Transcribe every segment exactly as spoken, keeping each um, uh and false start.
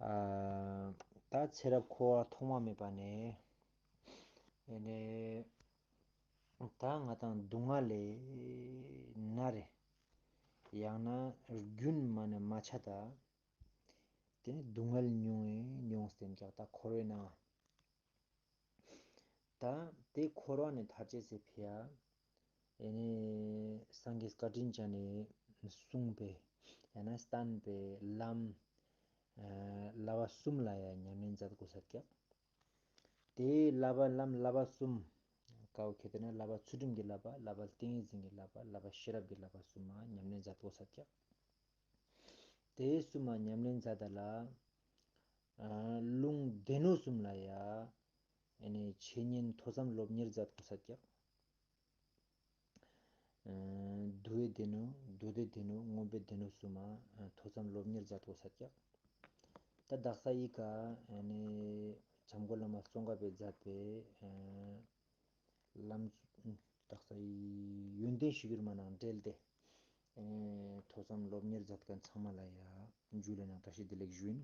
ཨ། ད་ཚེ་རབས་འཁོར་བ་ཐོག་མ་མེད་པ་ནས། ཨེ་ནས། ད་ང་དང་སྡུག་བསྔལ་ལས་མནར་རེ། ཡང་ན་རྒྱུན་མ་ནས་མ་ཆད་ད། དེ་ནས་སྡུག་བསྔལ་མྱོང་ངེ་མྱོང་སྟེ་ཀྱག་ད་འཁོར་བའི་ནང་། ད་དེ་འཁོར་བ་ནས་ཐར་ཅེས་སི་ཕི་ཡ། ཨེ་ནས་སངས་རྒྱས་བཀའ་དྲིན་ཅན་ནས་གསུངས་པའི་ཡང་ན་བསྟན་པའི་ལམ། ཨ། བསླབ་པ་གསུམ་ལ་ཡང་ཉམས་ལེན་མཛད་དགོས་ས་ཀྱག་དེའི་བསླབ་པ་ལམ་བསླབ་པ་གསུམ། ཀའོ་ཁེ་ཏེ་ན་བསླབ་པ་ཚུལ་ཁྲིམས་ཀྱི་བསླབ་པ། བསླབ་པ་ཏིང་ངེ་འཛིན་གྱི་བསླབ་པ། བསླབ་པ་ཤེས་རབ་ཀྱི་བསླབ་པ་གསུམ་མ་ཉམས་ལེན་མཛད་དགོས་ས་ཀྱག་དེ་གསུམ་མ་ཉམས་ལེན་མཛད་ད་ལ། ཨ། ལུང་སྡེ་སྣོད་གསུམ་ལ་ཡ། ཨེ་ནས་འཆད་ཉན་ཐོས་བསམ་སློབ་གཉེར་མཛད་དགོས་ས་ཀྱག་ཨ། བསྡུ་བའི་སྡེ་སྣོད། མདོ་སྡེ་སྡེ་སྣོད། མངོན་པའི་སྡེ་སྣོད་གསུམ་མ་ཨ། ཐོས་བསམ་སློབ་གཉེར་མཛད་དགོས་ས་ཀྱག་ད་དག་ས་ཡི་ག་ཨ་ནི་བྱམས་མགོན་བླ་མ་ཙོང་ཁ་པས་མཛད་པའི་ཨ། ལམ། དག་ས་ཡི་ཡོན་ཏན་གཞིར་གྱུར་མ་ནང་འབྲེལ་ཏེ། ཨ། ཐོས་བསམ་སློབ་གཉེར་མཛད་མཁན་ཚང་མ་ལ་ཡ་འཇུ་ལེ་ནང་བཀྲ་ཤིས་བདེ་ལེགས་ཞུ་ཡིན།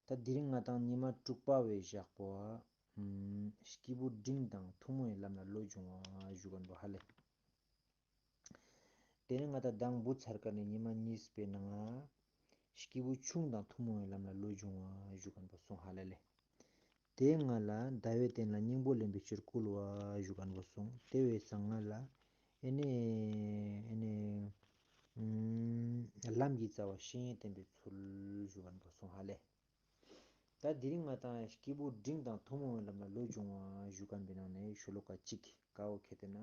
ད་དེ་རིང་ང་དང་ཉི་མ་དྲུག་པ་བའི་ཞག་པོ་ཨ། སྐྱེས་བུ་འབྲིང་དང་ཐུན་མོང་བའི་ལམ་ལ་བློ་སྦྱོང་བ་ཞུ་མཁན་པོ་ཧ་ལེ། དེ་ནས་ང་དང་མདང་བུ་ཚར་ཀ་ནས་ཉི་མ་གཉིས་པའི་ནང་ང་། སྐྱེས་བུ་ཆུང་དང་ཐུན་མོང་བའི་ལམ་ལ་བློ་སྦྱོང་བ་ཞུ་མཁན་པོ་སོང་ཧ་ལ་ལེ། དེ་ང་ལ་ཟླ་བའི་སྟེང་ལ་སྙིང་པོ་ལེན་པའི་ཕྱིར་བསྐུལ་བ་ཞུ་མཁན་པོ་སོང་། དེ་བས་སང་ང་ལ་ཨེ་ནས་ཨེ་ནས་ལམ་གྱི་རྩ་བ་བཤེས་གཉེན་བསྟེན་པའི་ཚུལ་ཞུ་མཁན་པོ་སོང་ཧ་ལེ། ད་དེ་རིང་ང་དང་སྐྱེས་བུ་འབྲིང་དང་ཐུན་མོང་བའི་ལམ་ལ་བློ་སྦྱོང་བ་ཞུ་མཁན་པའི་ནང་ནས་ཤོ་ལོ་ཀ་གཅིག་ཀའོ་ཁེ་ཏེ་ན།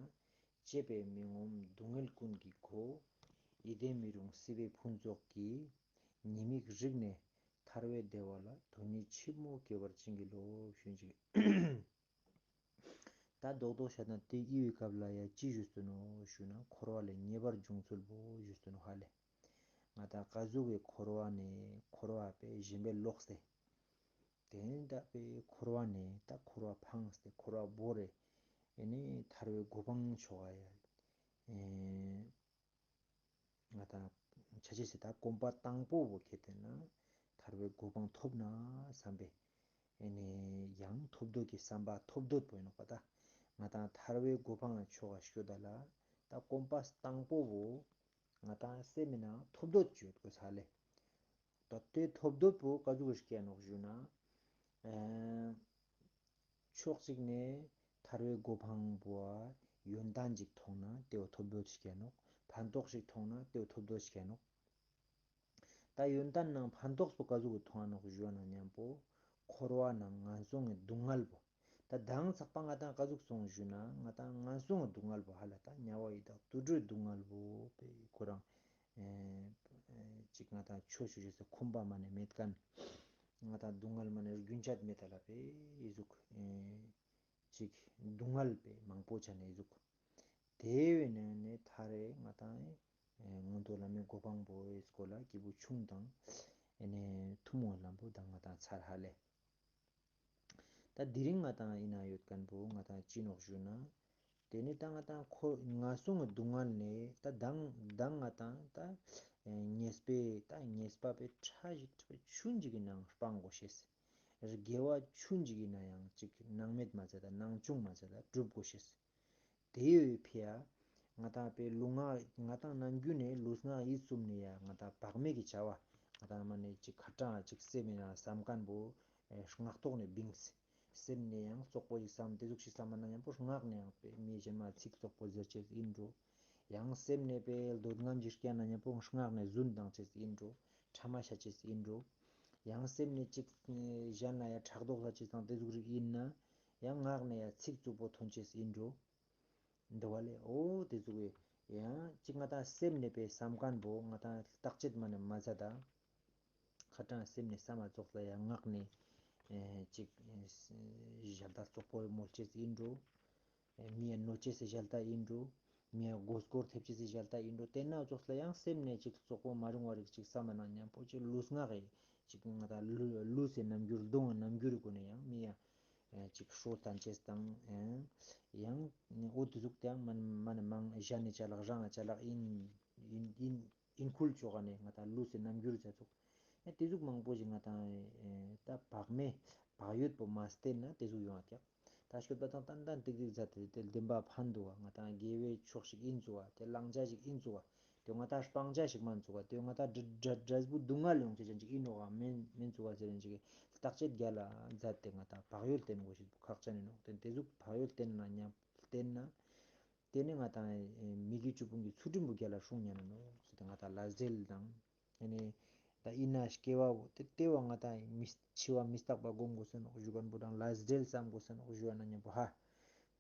གཅེས་པའི་མི་ངོམས་སྡུག་བསྔལ་ཀུན་གྱི་སྒོ། ཡིད་བརྟན་མི་རུང་སྲིད་པའི་ཕུན་ཚོགས་ཀྱི། ཉེས་དམིགས་རིག་ནས་ཐར་བའི་བདེ་བ་ལ། དོན་གཉིས་ཆེན་མོ་བསྐལ་པར་བྱིན་གྱིས་རློབས་ཞུ་ཅིག་ད་རྡོག་རྡོག་བཤད་ན་དེ་ཨི་བའི་སྐབས་ལ་ཡ་ཅི་ཞུས་སོ་ནོ་ཞུ་ན་འཁོར་བ་ལས་ངེས་པར་འབྱུང་ཚུལ་བོ་ཞུས་སོ་ནོ་ཧ་ལེ། ང་དང་ཀ་ཟུག་གི་འཁོར་བ་ནས་འཁོར་བ་པའི་གཞན་པའི་ལོག་སྟེ། དེ་ནས་ད་པའི་འཁོར་བ་ནས་ད་འཁོར་བ་འཕངས་ཏེ་འཁོར་བ་བོར་རེ། ཨེ་ནས་ཐར་བའི་གོ་འཕང་ཆོག་ག་ཡ། ཨེ། ང་དང་ཆ་ཅེས་སི་ད་གོམ་པ་དང་པོ་བོ་ཁེ་ཏེ་ན་ཐར་བའི་གོ་འཕང་ཐོབ་ན་བསམ་པའི། ཨེ་ནས་ཡང་ཐོབ་འདོད་ཀྱི་བསམ་པ་ཐོབ་འདོད་པོ་ཡིན་ནོག་པ་ད། ང་དང་ཐར་བའི་གོ་འཕང་ཆོག་ག་ཤོད་ད་ལ་ད་གོམ་པ་དང་པོ་བོ་ང་དང་སེམས་མི་ནང་ཐོབ་འདོད་ཅིག་ཡོད་དགོས་ས་ལེ། ད་དེ་ཐོབ་འདོད་པོ་ཀ་ཟུག་གི་སྐྱེ་ནོག་ཞུ་ན། ཨ། ཕྱོགས་གཅིག་ནས་ཐར་བའི་གོ་འཕང་པོ་ཡོན་ཏན་ཅིག་མཐོང་ན་དེའོ་ཐོབ་འདོད་ཅིག་སྐྱེ་ནོག་ཕན་ཐོགས་ཤིག་མཐོང་ན་དེའོ་ཐོབ་འདོད་ཅིག་སྐྱེ་ནོག་ད་ཡོན་ཏན་ནང་ཕན་ཐོགས་པོ་ཀ་ཟུག་གི་མཐོང་ང་ནོག་ཞུ་ན་མཉམ་པོ་འཁོར་བ་ནང་ངན་སོང་གི་སྡུག་བསྔལ་པོ། ད་མདང་ཚག་པ་ང་དང་ཀ་ཟུག་སོང་ཞུ་ན་ང་དང་ངན་སོང་གི་སྡུག་བསྔལ་པོ་ཧ་ལ་ད་དམྱལ་བ་ཡི་དྭགས་དུད་འགྲོའི་སྡུག་བསྔལ་པོ་པའི་ཁོ་རང་། ཨེ། ཅིག་ང་དང་ཆོས་ཞུ་ཞུ་སའི་ཁོམ་པ་མ་ནས་མེད་མཁན། ང་དང་སྡུག་བསྔལ་མ་ནས་རྒྱུན་ཆད་མེད་ད་ལ་པའི་ཡི་ཟུག་ཨེ། ཅིག་སྡུག་བསྔལ་པའི་མང་པོ་ཆ་ནས་ཡི་ཟུག་དེ་བས་ནས་ནས་ཐར་རེ་ང་དང་ཨེ། མངོན་མཐོ་བླ་མའི་གོ་འཕང་པོའི་སྐོར་ལ་སྐྱེས་བུ་ཆུང་དང་ཨེ་ནས་ཐུན་མོང་ལམ་པོ་དང་ང་དང་ཚར་ཧ་ལེ། ད་དེ་རིང་ང་དང་ཡིན་ན་ཡོད་མཁན་པོ་ང་དང་ཅི་ནོག་ཞུ་ན། དེ་ནས་ད་ང་དང་ཁོ་ངན་སོང་གི་སྡུག་བསྔལ་ནས་ད་མདང་མདང་ང་དང་ད་ཉེས་པའི་ད་ཉེས་པ་པའི་ཕྲ་ཞིག་ཕྲ་ཆུན་ཅིག་གི་ནང་སྤང་དགོས་ཤེས། དགེ་བ་ཆུན་ཅིག་གི་ནང་ཡང་ཅིག་སྣང་མེད་མ་ཚད་ད་སྣང་ཆུང་མ་ཚད་ད་སྒྲུབ་དགོས་ཤེས། དེ་ཡོད་ཕི་ཡ། ང་དང་པའི་ལུས་ངག་ང་དང་ནམ་རྒྱུན་ནས་ལུས་ངག་ཡིད་གསུམ་ནས་ཡ་ང་དང་བག་མེད་ཀྱི་བྱ་བ་ང་དང་མ་ནས་ཅིག་ཁ་གྲངས་ཅིག་སེམས་ཡིན་ན་བསམ་མཁན་པོ་སྔགས་ཐོག་ནས་བིངས། སེམས་ནས་ཡང་བཙོག་པོ་ཞིག་བསམ་དེ་ཟུག་ཞིག་བསམ་མ་ན་མཉམ་པོ་སྔགས་ནས་ཡང་པའི་མི་གཞན་མ་ཚིག་བཙོག་པོ་ཟེར་ཅེས་ཡིན་འགྲོ། ཡང་སེམས་ནས་པའི་འདོད་རྔམ་ཞིག་སྐྱེས་ན་མཉམ་པོ་སྔགས་ནས་རྫུན་བཏང་ཅེས་ཡིན་འགྲོ། ཕྲ་མ་བཤད་ཅེས་ཡིན་འགྲོ། ཡང་སེམས་ནས་ཅིག་གཞན་ལ་ཡང་ཕྲག་དོག་ལ་ཅིག་དང་དེ་ཟུག་རིགས་ཡིན་ན། ཡང་ངག་ནས་ཡང་ཚིག་རྩུབ་པོ་ཐོན་ཅེས་ཡིན་འགྲོ། འདུག་བ་ལས་ཨོ་དེ་ཟུག་གི་ཡང་ཅིག་ང་དང་སེམས་ནས་པའི་བསམ་མཁན་པོ་ང་དང་བརྟག་དཔྱད་མ་ནས་མ་ཚད་ད། ཁ་གྲངས་སེམས་ནས་བསམ་མ་ཙོགས་ལ་ཡང་ངག་ནས་ཅིག་ཞལ་ཏ་རྩོག་པོ་མོལ་ཅེས་ཡིན་འགྲོ། མི་ཡ་གནོད་ཅེས་སི་ཞལ་ཏ་ཡིན་འགྲོ། མི་ཡ་མགོ་སྐོར་ཐེབས་ཅེས་སི་ཞལ་ཏ་ཡིན་འགྲོ། དེ་ན་ཙོགས་ལ་ཡང་སེམས་ནས་ཅིག་རྩོག་པོ་མ་རུང་བ་རིགས་ཅིག་བསམ་མ་ན་མཉམ་པོ་ཅིག་ལུས་ངག་གི་ཅིག་ང་དང་ལུས་སི་རྣམ་འགྱུར་གདོང་གི་རྣམ་འགྱུར་གི་སྒོ་ནས་ཡང་མི་ཡ། ཅིག་ཧྲོ་ལྟན་ཅེས་དང་། ཡང་འོ་དེ་ཟུག་དེའང་མ་ནས་མང་གཞན་ནས་ཅ་ལག་རང་ཅ་ལག་ཡིན་ཡིན་ཡིན་ཡིན་ཁུལ་ཅོག་ག་ནས་ང་དང་ལུས་སི་རྣམ་འགྱུར་ཅ་ཚོགས་ ཨེ་དེ་ཟུག་མང་པོ་ཞིག་ང་དང་ཨེ་ད་བག་མེད་བག་ཡོད་པོ་མ་བསྟེན་ན་དེ་ཟུག་ཡོང་བ་ཀྱག་ད་སྐྱོད་པ་དང་ཏན་ཏན་ཏིག་ཏིག་མཛད་དེ་དེ་བདེན་པ་ཕན་འདུག་བ། ང་དང་དགེ་བའི་ཕྱོགས་ཤིག་ཡིན་ཚུགས་བ། དེ་བླང་བྱ་ཞིག་ཡིན་ཚུགས་བ། དེ་ང་དང་སྤང་བྱ་ཞིག་མིན་ཚུགས་བ། དེ་ང་དང་འབྲས་འབྲས་བུ་སྡུག་བསྔལ་ཡོང་ཆེད་ཅན་ཅིག་ཡིན་ནོ་བ། མིན་མིན་ཚུགས་བ་ཟེར་ཅིག་བརྟག་དཔྱད་རྒྱལ་ལ་མཛད་དེ་ང་དང་བག་ཡོད་བསྟེན་དགོས་ཤེས་ཁག་ཅན་ཡིན་ནོ། དེ་དེ་ཟུག་བག་ཡོད་བསྟེན་ན་མཉམ་བསྟེན་ན། དེ་ནི་ང་དང་མི་དགེ་བཅུ་སྤོང་གི་ཚུལ་ཁྲིམས་པོ་རྒྱལ་ལ་སྲུང་ཉན་ནོ་ཟེར་ཏེ་ང་དང་ལས་འབྲས་དང་། ཨ་ནི་ད་ཨིན་ན་སྐྱེ་བ་བོ་དེ་ལྟེ་བ་ང་དང་མི་འཆི་བ་མི་རྟག་པ་སྒོམ་དགོས་ས་ནོག་ཞུ་མཁན་པོ་དང་ལས་འབྲས་བསམ་དགོས་ས་ནོག་ཞུ་བ་ན་མཉམ་པོ་ཧ།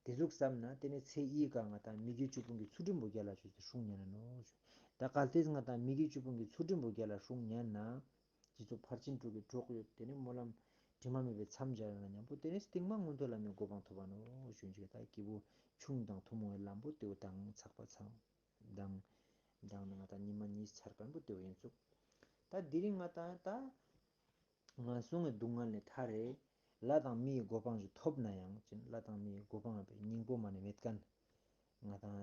དེ་ཟུག་བསམ་ན་དེ་ནི་ཚེ་ཡི་ག་ང་དང་མི་དགེ་བཅུ་སྤོང་གི་ཚུལ་ཁྲིམས་པོ་རྒྱལ་ལ་ཞུ་སྟེ་སྲུང་ཉན་ནོ་ཞུ། ད་གལ་ཏེ་ང་དང་མི་དགེ་བཅུ་སྤོང་གི་ཚུལ་ཁྲིམས་པོ་རྒྱལ་ལ་སྲུང་ཉན་ན། སྤྱི་ཚོགས་ཕར་ཕྱིན་དྲུག་གི་གྲོགས་ཡོད་དེ་ནི་སྨོན་ལམ་དྲི་མ་མེད་པའི་མཚམས་སྦྱར་ན་མཉམ་པོ་དེ་ནི་སྟིང་མ་མངོན་མཐོ་ལ་མི་གོ་འཕང་ཐོབ་པ་ནོ་ཞུ་འཇིག་ད་སྐྱེས་བུ་ཆུང་དང་ཐུན་མོང་བའི་ལམ་པོ་དེའུ་དང་ཚགས་པ་ཚང་དང་། དང་ནི་ང་དང་ཉི་མ་གཉིས་ཚར་མཁན་པོ་དེའུ་ཡིན་ཚུགས། ད་དེ་རིང་ང་དང་ད་ང་སོང་བའི་སྡུག་བསྔལ་ནས་ཐར་རེ། ལྷ་དང་མིའི་གོ་འཕང་ཞིག་ཐོབ་ན་ཡང་ཅིན་ལྷ་དང་མིའི་གོ་འཕང་བའི་སྙིང་པོ་མ་ནས་མེད་མཁན། ང་དང་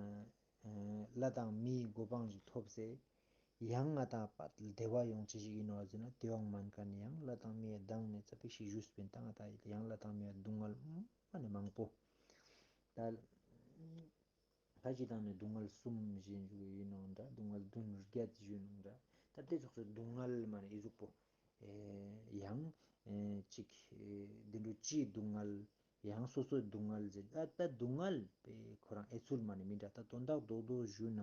ལྷ་དང་མིའི་གོ་འཕང་ཞིག་ཐོབ་སེ། ཡང་ང་དང་བདེ་བ་ཡོང་ཆེད་ཞིག་ཡིན་ནོ་ཟེར་ན་དེའང་མན་མཁན། ཡང་ལྷ་དང་མིའི་གདངས་ནས་ཙ་པིག་ཞིག་ཞུས་པིན་ད་ང་དང་ཡང་ལྷ་དང་མིའི་སྡུག་བསྔལ་མ་ནས་མང་པོ། ད་ད་ཅི་དང་ནི་སྡུག་བསྔལ་གསུམ་ཞེས་ཞུ་ཡིན་ནོ་འདྲ། སྡུག་བསྔལ་བདུན་བརྒྱད་ཞུ་ནོ་འདྲ། ད་དེ་ཚོགས་སུ་སྡུག་བསྔལ་མ་ནས་ཨི་ཟུག་པོ། ཡང་ཅིག་བདེ་འགྲོ་སྤྱིའི་སྡུག་བསྔལ། ཡང་སོ་སོའི་སྡུག་བསྔལ་ཟེར། ད་ད་སྡུག་བསྔལ་པའི་ཁོ་རང་ཨེ་ཚུལ་མ་ནི་མི་འདྲ། ད་དོན་དག་རྡོག་རྡོག་ཞུས་ན།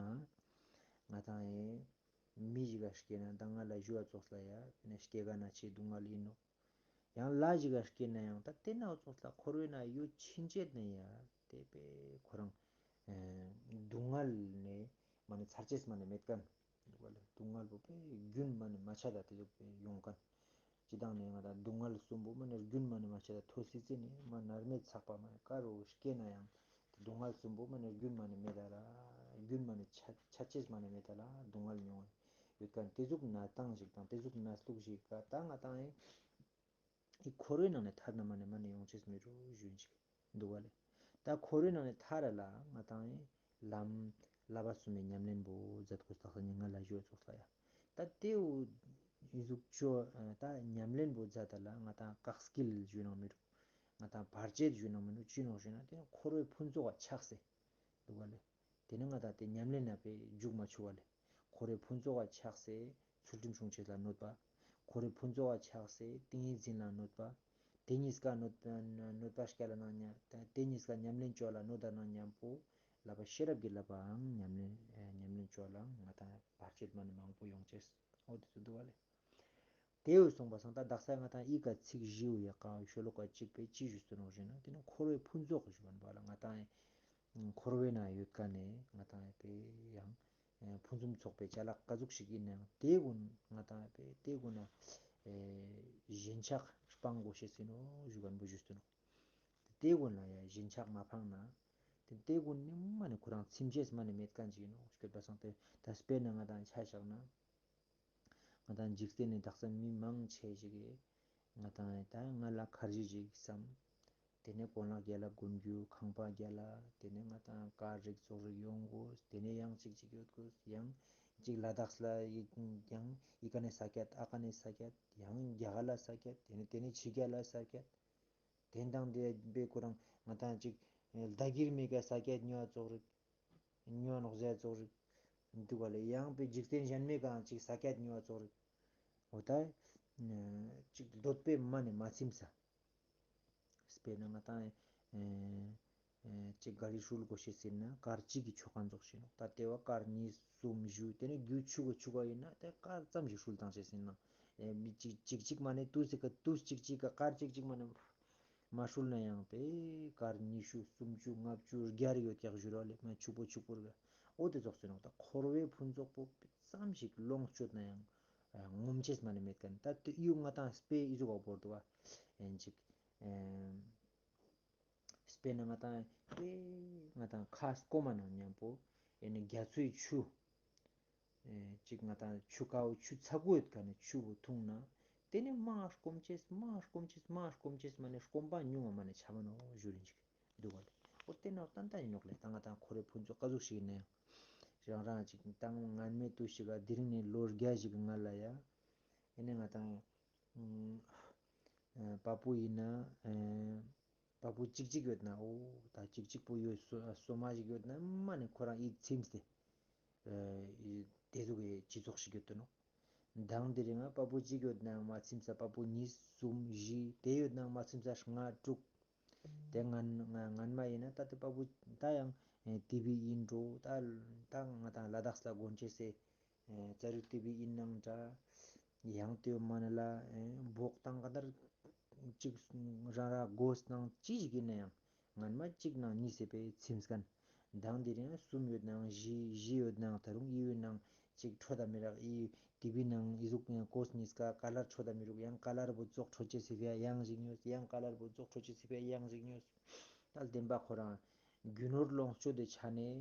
ང་དང་ཨེ་མི་ཞིག་ག་སྐྱེས་ན་ད་ང་ལ་ཞུ་བ་ཙོགས་ལ་ཡ་ནི་སྐྱེ་རྒ་ན་འཆིའི་སྡུག་བསྔལ་ཡིན་ནོ། ཡང་ལྷ་ཞིག་ག་སྐྱེས་ན་ཡང་ད་དེ་ན་ཙོགས་ལ་འཁོར་བའི་ན་ཡོད་ཕྱིན་ཆད་ནས་ཡ་དེ་པའི་ཁོ་རང་སྡུག་བསྔལ་ནས་མ་ནི་ཚར་ཅེས་མ་ནི་མེད་མཁན། འདུག་བ་ལེ། སྡུག་བསྔལ་པོ་པའི་རྒྱུན་མ་ནི་མ་ཆད་ད་དེ་ཚོ་པའི་ཡོང་མཁན། སྤྱི་བཏང་ནས་ང་དང་སྡུག་བསྔལ་གསུམ་པོ་མ་ནི་རྒྱུན་མ་ནི་མ་ཆད་ད་ཐོ་སི་སི་ནི་མ་མནར་མེད་ཚགས་པ་མ་ནི་དཀར་རོ་སྐྱེས་ན་ཡང་། སྡུག་བསྔལ་གསུམ་པོ་མ་ནི་རྒྱུན་མ་ནི་མེད་ད་ལ། རྒྱུན་མ་ནི་ཆད་ཆད་ཅེས་མ་ནི་མེད་ད་ལ་སྡུག་བསྔལ་མྱོང་ཡོད་མཁན། དེ་ཟུག་ན་སྟངས་ཤིག་དང་དེ་ཟུག་ན་ལུགས་ཤིག་ག་ད་ང་དང་ཨེ། ཨི་འཁོར་བའི་ནང་ནས་ཐར་ན་མ་ནས་མ་ནས་ཡོང་ཆེས་མི་རུ་ཞུན་ཅིག་འདུག་བ་ལེ། ད་འཁོར་བའི་ནང་ནས་ཐར་ར་ལ་ང་དང་ཨི་ལམ་བསླབ་པ་གསུམ་པའི་ཉམས་ལེན་པོ་མཛད་དགོས་རྟགས་ཉིན་ང་ལ་ཞུ་ཙོགས་ལ་ཡ། ད་དེའུ་ཨི་ཟུག་ཅོ་ད་ཉམས་ལེན་པོ་མཛད་ད་ལ་ང་དང་བཀག་སྐིལ་ཞུ་ནང་མི་རུ། ང་དང་བར་ཆད་ཞུ་ནང་མི་རུ་ཅི་ནོག་ཞུ་ན་དེ་འཁོར་བའི་ཕུན་ཚོགས་ཆགས་སེ་འདུག་བ་ལེ། དེ་ནི་ང་དང་དེ་ཉམས་ལེན་ན་པའི་མཇུག་མ་ཆུ་བ་ལེ། འཁོར་བའི་ཕུན་ཚོགས་པ་ཆགས་སེ་ཚུལ་ཁྲིམས་སྲུང་བྱེད་ལ་གནོད་པ། འཁོར་བའི་ཕུན་ཚོགས་པ་ཆགས་སེ་ཏིང་ངེ་འཛིན་ལ་གནོད་པ། དེ་གཉིས་ཀ་གནོད་པ་གནོད་པ་སྐྱ་ལ་ན་ཉ་དེ་གཉིས་ཀ་ཉམས་ལེན་བཅོ་ལ་གནོད་ད་ན་མཉམ་པོ་ལ་པ་ཤེས་རབ་ཀྱི་ལ་པའང་ཉམས་ལེན་ཉམས་ལེན་བཅོ་ལའང་ང་དང་བར་ཆད་མ་ནི་མང་པོ་ཡོང་ཆེས་འོ་དེ་ཚོ་འདུག་བ་ལེ། དེའུ་གསུངས་པ་སང་ད་དག་ས་ང་དང་ཨི་ཀ་ཚིག་བཞིའུ་ཡ་ཀ་ཤོ་ལོ་ཀ་གཅིག་པའི་ཅི་ཞུ་སྟོན་ནོ་ཞུ་ན་དེ་ནི་འཁོར་བའི་ཕུན་ཚོགས་ཞུ་བ་ལ་ང་དང་འཁོར་བའི་ན་ཡོད་ཀ་ནས་ང་དང་པའི་ཡང་ཕུན་སུམ་ཚོགས་པའི་ཅ་ལག་ག་ཟུག་ཞིག་ཡིན་ནའང་དེ་ཀུན་ང་དང་པའི་དེ་ཀུན་ན་ཞེན་ཆགས་སྤང་དགོས་ཤེས་ཟིན་ནོ་ཞུ་གན་པོ་ཞུ་སྟོན་ནོ། དེ་ཀུན་ལ་ཡ་ཞེན་ཆགས་མ་འཕངས་ན་དེ་དེ་ཀུན་ནི་མ་ནི་ཁོ་རང་ཚིམ་ཆེས་མ་ནི་མེད་ཀ་ཅིག་ཡིན་ནོ་ཞུ་གན་པ་སང་དེ་ད་དཔེར་ན་ང་དང་ཆ་བཞག་ན། ང་དང་འཇིག་རྟེན་ནི་དག་ས་མི་མང་ཆེ་ཞིག་གིས་ང་དང་ད་ང་ལ་ཁར་ཇི་ཅིག་བསམ། དེ་ནས་གོན་ལག་རྒྱལ་ལ་གོན་རྒྱུ་ཁང་པ་རྒྱལ་ལ་དེ་ནས་ང་དང་དཀར་རིགས་ཚོགས་རིགས་ཡོང་དགོས། དེ་ནས་ཡང་ཅིག་ཅིག་ཡོད་དགོས། ཡང་ཅིག་ལ་དྭགས་ལ་ཡང་ཨི་ཀ་ནས་ས་ཀྱད་ཨ་ཀ་ནས་ས་ཀྱད་ཡང་རྒྱ་གར་ལ་ས་ཀྱད་དེ་ནས་དེ་ནས་ཕྱི་རྒྱལ་ལ་ས་ཀྱད། དེ་དང་དེ་བས་ཁོ་རང་ང་དང་ཅིག་ལྡ་གིར་མི་ཀ་ས་ཀྱད་ཉོ་བ་ཚོགས་རིགས། ཉོ་ནོག་ཟས་ཙོག་རིགས། འདུག་ག་ལེ། ཡང་པའི་འཇིག་རྟེན་གཞན་མེད་གང་ཅིག་ས་ཀྱད་ཉོ་བ་ཙོག་རིགས། འོ་ད། ཅིག་འདོད་པའི་མ་ནས་མ་ཚིམ་ས། དཔེར་ན་ང་དང་། ཅིག་ག་རི་ཧྲུལ་གོ་ཤེས་ཟེར་ན་དཀར་གཅིག་གི་ཆོ་ག་འཛོག་ཤེས་ནོ། ད་ལྟེ་བ་དཀར་གཉིས་གསུམ་བཞི་དེ་ནས་རྒྱུ་ཆུ་གོ་ཆུ་གོ་ཡིན་ན་དེ་དཀར་ཙམ་ཞིག་ཧྲུལ་བཏང་ཤེས་ཟེར་ན། མི་གཅིག་གཅིག་གཅིག་མ་ནས་དུས་ཟིག་ག་དུས་གཅིག་གཅིག་ག་དཀར་གཅིག་གཅིག་མ་ནས། མ་ཧྲུལ་ན་ཡང་པའི་དཀར་ཉི་ཤུ་སུམ་ཅུ་ལྔ་བཅུ་བརྒྱ་རེ་ཡོད་ཀྱག་ཞུ་རོགས་ལེ། མ་ཕྱུག་པོ་ཕྱུག་པོ་རེད། འོ་དེ་ཙོགས་སུ་ནོག་ད་འཁོར་བའི་ཕུན་ཚོགས་པོ་ཙམ་ཞིག་ལོངས་སྤྱོད་ན་ཡང་ངོམ་ཆེས་མ་ནི་མེད་མཁན། ད་དེ་ཡུ་ང་དང་སྤེ་ཨི་ཟུག་ག་བོར་འདུག་བ། ཨེན་ཅིག་ཨེ། སྤེར་ན་ང་དང་དཔེ་ང་དང་ཁ་སྐོམ་མ་ནང་མཉམ་པོ། ཨེ་ནི་རྒྱ་མཚོའི་ཆུ། ཨེ་གཅིག་ང་དང་ཆུ་ཁའུ་ཆུ་ཚ་གུ་ཡོད་ག་ནས་ཆུ་བོ་འཐུང་ན། དེ་ནི་མ་སྐོམ་ཆེས་མ་སྐོམ་ཆེས་མ་སྐོམ་ཆེས་མ་ནི་སྐོམ་པ་ཉུང་བ་མ་ནི་ཆ་མ་ནོ་ཞུ་རིན་ཅིག་འདུག་ག་ལེ། ཨོ་དེ་ནོ་ཏན་ཏན་ཡིན་ནོག་ལེ། ད་ང་དང་འཁོར་བའི་ཕུན་ཚོགས་ག་ཟུག་ཞིག་ཡིན་ན་ཡང་། རང་རང་ཅིག་དང་ངན་མེད་དུ་ཞིག་ག་དེ་རིང་ནས་ལོ་བརྒྱ་ཞིག་གི་ང་ལ་ཡ། ཡིན་ནའི་ང་དང་ཨ་པ་པོ་ཡིན་ན་ཨ་པ་པོ་གཅིག་གཅིག་ཡོད་ན་ཨོ་ད་གཅིག་གཅིག་པོ་ཡོད་སོ་སོ་མ་ཞིག་ཡོད་ན་མ་ནི་ཁོ་རང་ཡིད་ཚིམས་ཏེ་ཨ་དེ་ཟུག་གི་སྤྱི་ཚོགས་ཤིག་ཡོད་དོ་ནོ། མདང་དེ་རིང་ང་པ་པོ་གཅིག་ཡོད་ནའང་མ་ཚིམས་ས་པ་པོ་གཉིས་གསུམ་བཞི་དེ་ཡོད་ནའང་མ་ཚིམས་ས་ལྔ་དྲུག་དེ་ང་ང་ངན་མ་ཡིན་ན་ད་དེ་པ་པོ་ད་ཡང་ཨེ་ཏི་བི་ཡིན་འགྲོ། ད་ད་ང་དང་ལ་དྭགས་ལ་དགོན་ཆེ་སེ་ཨེ་ཙ་རི་ཏི་བི་ཡིན་ནང་འདྲ། ཡང་དེ་མ་ནི་ལ་ཨེ་འབོག་དང་ག་དར་གཅིག་རང་ར་སྒོ་ནང་ཅི་ཞིག་ཡིན་ན་ཡང་ངན་མ་གཅིག་ནང་གཉིས་སེ་པའི་ཚིམས་མཁན། མདང་དེ་རིང་གསུམ་ཡོད་ནའང་བཞི་བཞི་ཡོད་ནའང་ད་རུང་ཨི་ཡོད་ནའང་ཅིག་འཕྲོད་ད་མི་རག་ཨི་ཏི་བི་ནང་ཨི་ཟུག་ཡང་ཀོས་གཉིས་ཀ་ཀ་ལར་འཕྲོད་ད་མི་རུག་ཡང་ཀ་ལར་བུ་ཙོག་འཕྲོད་ཅེས་སི་ཕིའ་ཡང་ཞིག་ཉོས། ཡང་ཀ་ལར་བུ་ཙོག་འཕྲོད་ཅེས་སི་ཕིའ་ཡང་ཞིག་ཉོས། ད་བདེན་པ་ཁོ་རང་རྒྱུ་ནོར་ལོངས་སྤྱོད་དེ་ཆ་ནས་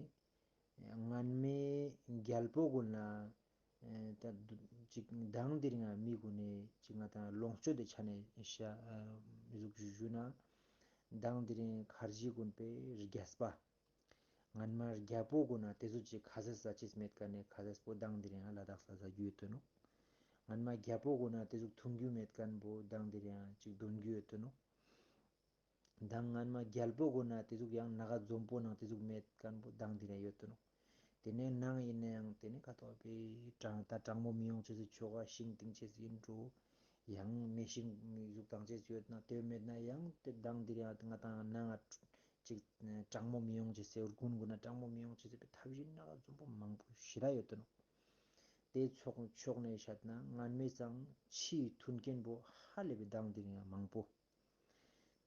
ངན་མའི་རྒྱལ་པོ་ཀུན་ལ་ད་ཅིག་མདང་དེ་རིང་མི་ཀུན་ནས་ཅིག་ང་དང་ལོངས་སྤྱོད་དེ་ཆ་ནས་ཤ་ཟུག་ཞུ་ཞུ་ན་མདང་དེ་རིང་ཁར་ཇི་ཀུན་པའི་རྒྱས་པ། ངན་མ་རྒྱལ་པོ་ཀུན་ན་དེ་ཚོ་ཅིག་ཁ་ཟས་ཟ་ཅེས་མེད་མཁན་ནས་ཁ་ཟས་པོ་མདང་དེ་རིང་ལ་དྭགས་ལ་ཟ་རྒྱུ་ཡོད་དོ་ནོ། ངན་མ་རྒྱལ་པོ་ཀུན་ན་དེ་ཚོ་འཐུང་རྒྱུ་མེད་མཁན་པོ་མདང་དེ་རིང་ཅིག་འདོན་རྒྱུ་ཡོད་དོ་ནོ། མདང་ངན་མ་རྒྱལ་པོ་ཀུན་ན་དེ་ཚོ་ཡང་ནག་འཛོམས་པོ་ནང་དེ་ཚོ་མེད་མཁན་པོ་མདང་དེ་རིང་ཡོད་དོ་ནོ། དེ་ནས་ནང་ཡིན་ན་ཡང་དེ་ནས་ཁ་ཐོག་པའི་གྲང་ད་གྲང་མོ་མི་ཡོང་ཅེས་སི་ཆོ་ག་ཤིང་བཏིང་ཅེས་ཡིན་འགྲོ། ཡང་མེ་ཤིང་ཟུག་བཏང་ཅེས་ཡོད་ན་དེ་མེད་ན་ཡང་དེ་མདང་དེ་རིང་ང་དང་ནང་ང་ཅིག་གྲང་མོ་མི་ཡོང་ཅེས་སེ་དགུན་དགུན་ན་གྲང་མོ་མི་ཡོང་ཅེས་སེ་པའི་ཐབས་ཤེས་ནག་འཛོམས་པོ་མང་པོ་ཞེ་དྲག་ཡོད་དོ་ནོ། དེ་ཚོགས་ཕྱོགས་ནས་བཤད་ན་ངན་མེད་ཙང་ཕྱིའི་མཐུན་རྐྱེན་པོ་ཧ་ལས་པའི་མདང་དེ་རིང་ཡང་མང་པོ།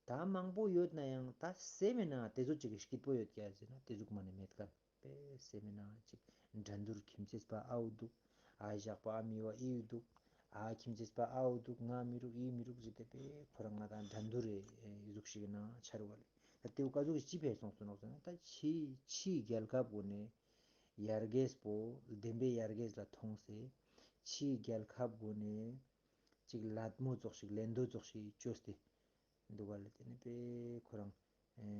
ད་མང་པོ་ཡོད་ན་ཡང་ད་སེམས་མེད་ན་དེ་ཚོ་ཅིག་གི་སྐྱིད་པོ་ཡོད་ཀྱག་ཟེར་ན་དེ་ཟུག་མ་ནི་མེད་མཁན། པའི་སེམས་མེད་ན་ཅིག་འགྲན་བསྡུར་ཁྱིམ་མཚེས་པ་ཨའུ་འདུག་ཨ་ཞག་པ་ཨ་མི་བ་ཨིའུ་འདུག་ཨ་ཁྱིམ་མཚེས་པ་ཨའུ་འདུག་ང་མི་རུག་ཨི་མི་རུག་ཟེར་ཏེ་པའི་ཁོ་རང་ང་དང་འགྲན་བསྡུར་རེ་ཟུག་ཞིག་ན་ཆ་རུ་བ་ལས་ད་དེའུ་ཀ་ཟུག་ཅི་ཕེ་སོང་སོང་ནོག་ཟེར་ན་ད་ཕྱི་ཕྱིའི་རྒྱལ་ཁབ་གོ་ནས་ཡར་རྒྱས་པོ་བདེན་པའི་ཡར་རྒྱས་ལ་མཐོང་སེ་ཕྱིའི་རྒྱལ་ཁབ་གོ་ནས་ཅིག་ལད་མོ་ཙོག་ཞིག་ལེན་འདོད་ཙོག་ཞིག་བཅོས་ཏེ། འདུག་ག་ལ་དེ་ནི་དཔེ་ཁོ་རང་ཨེ་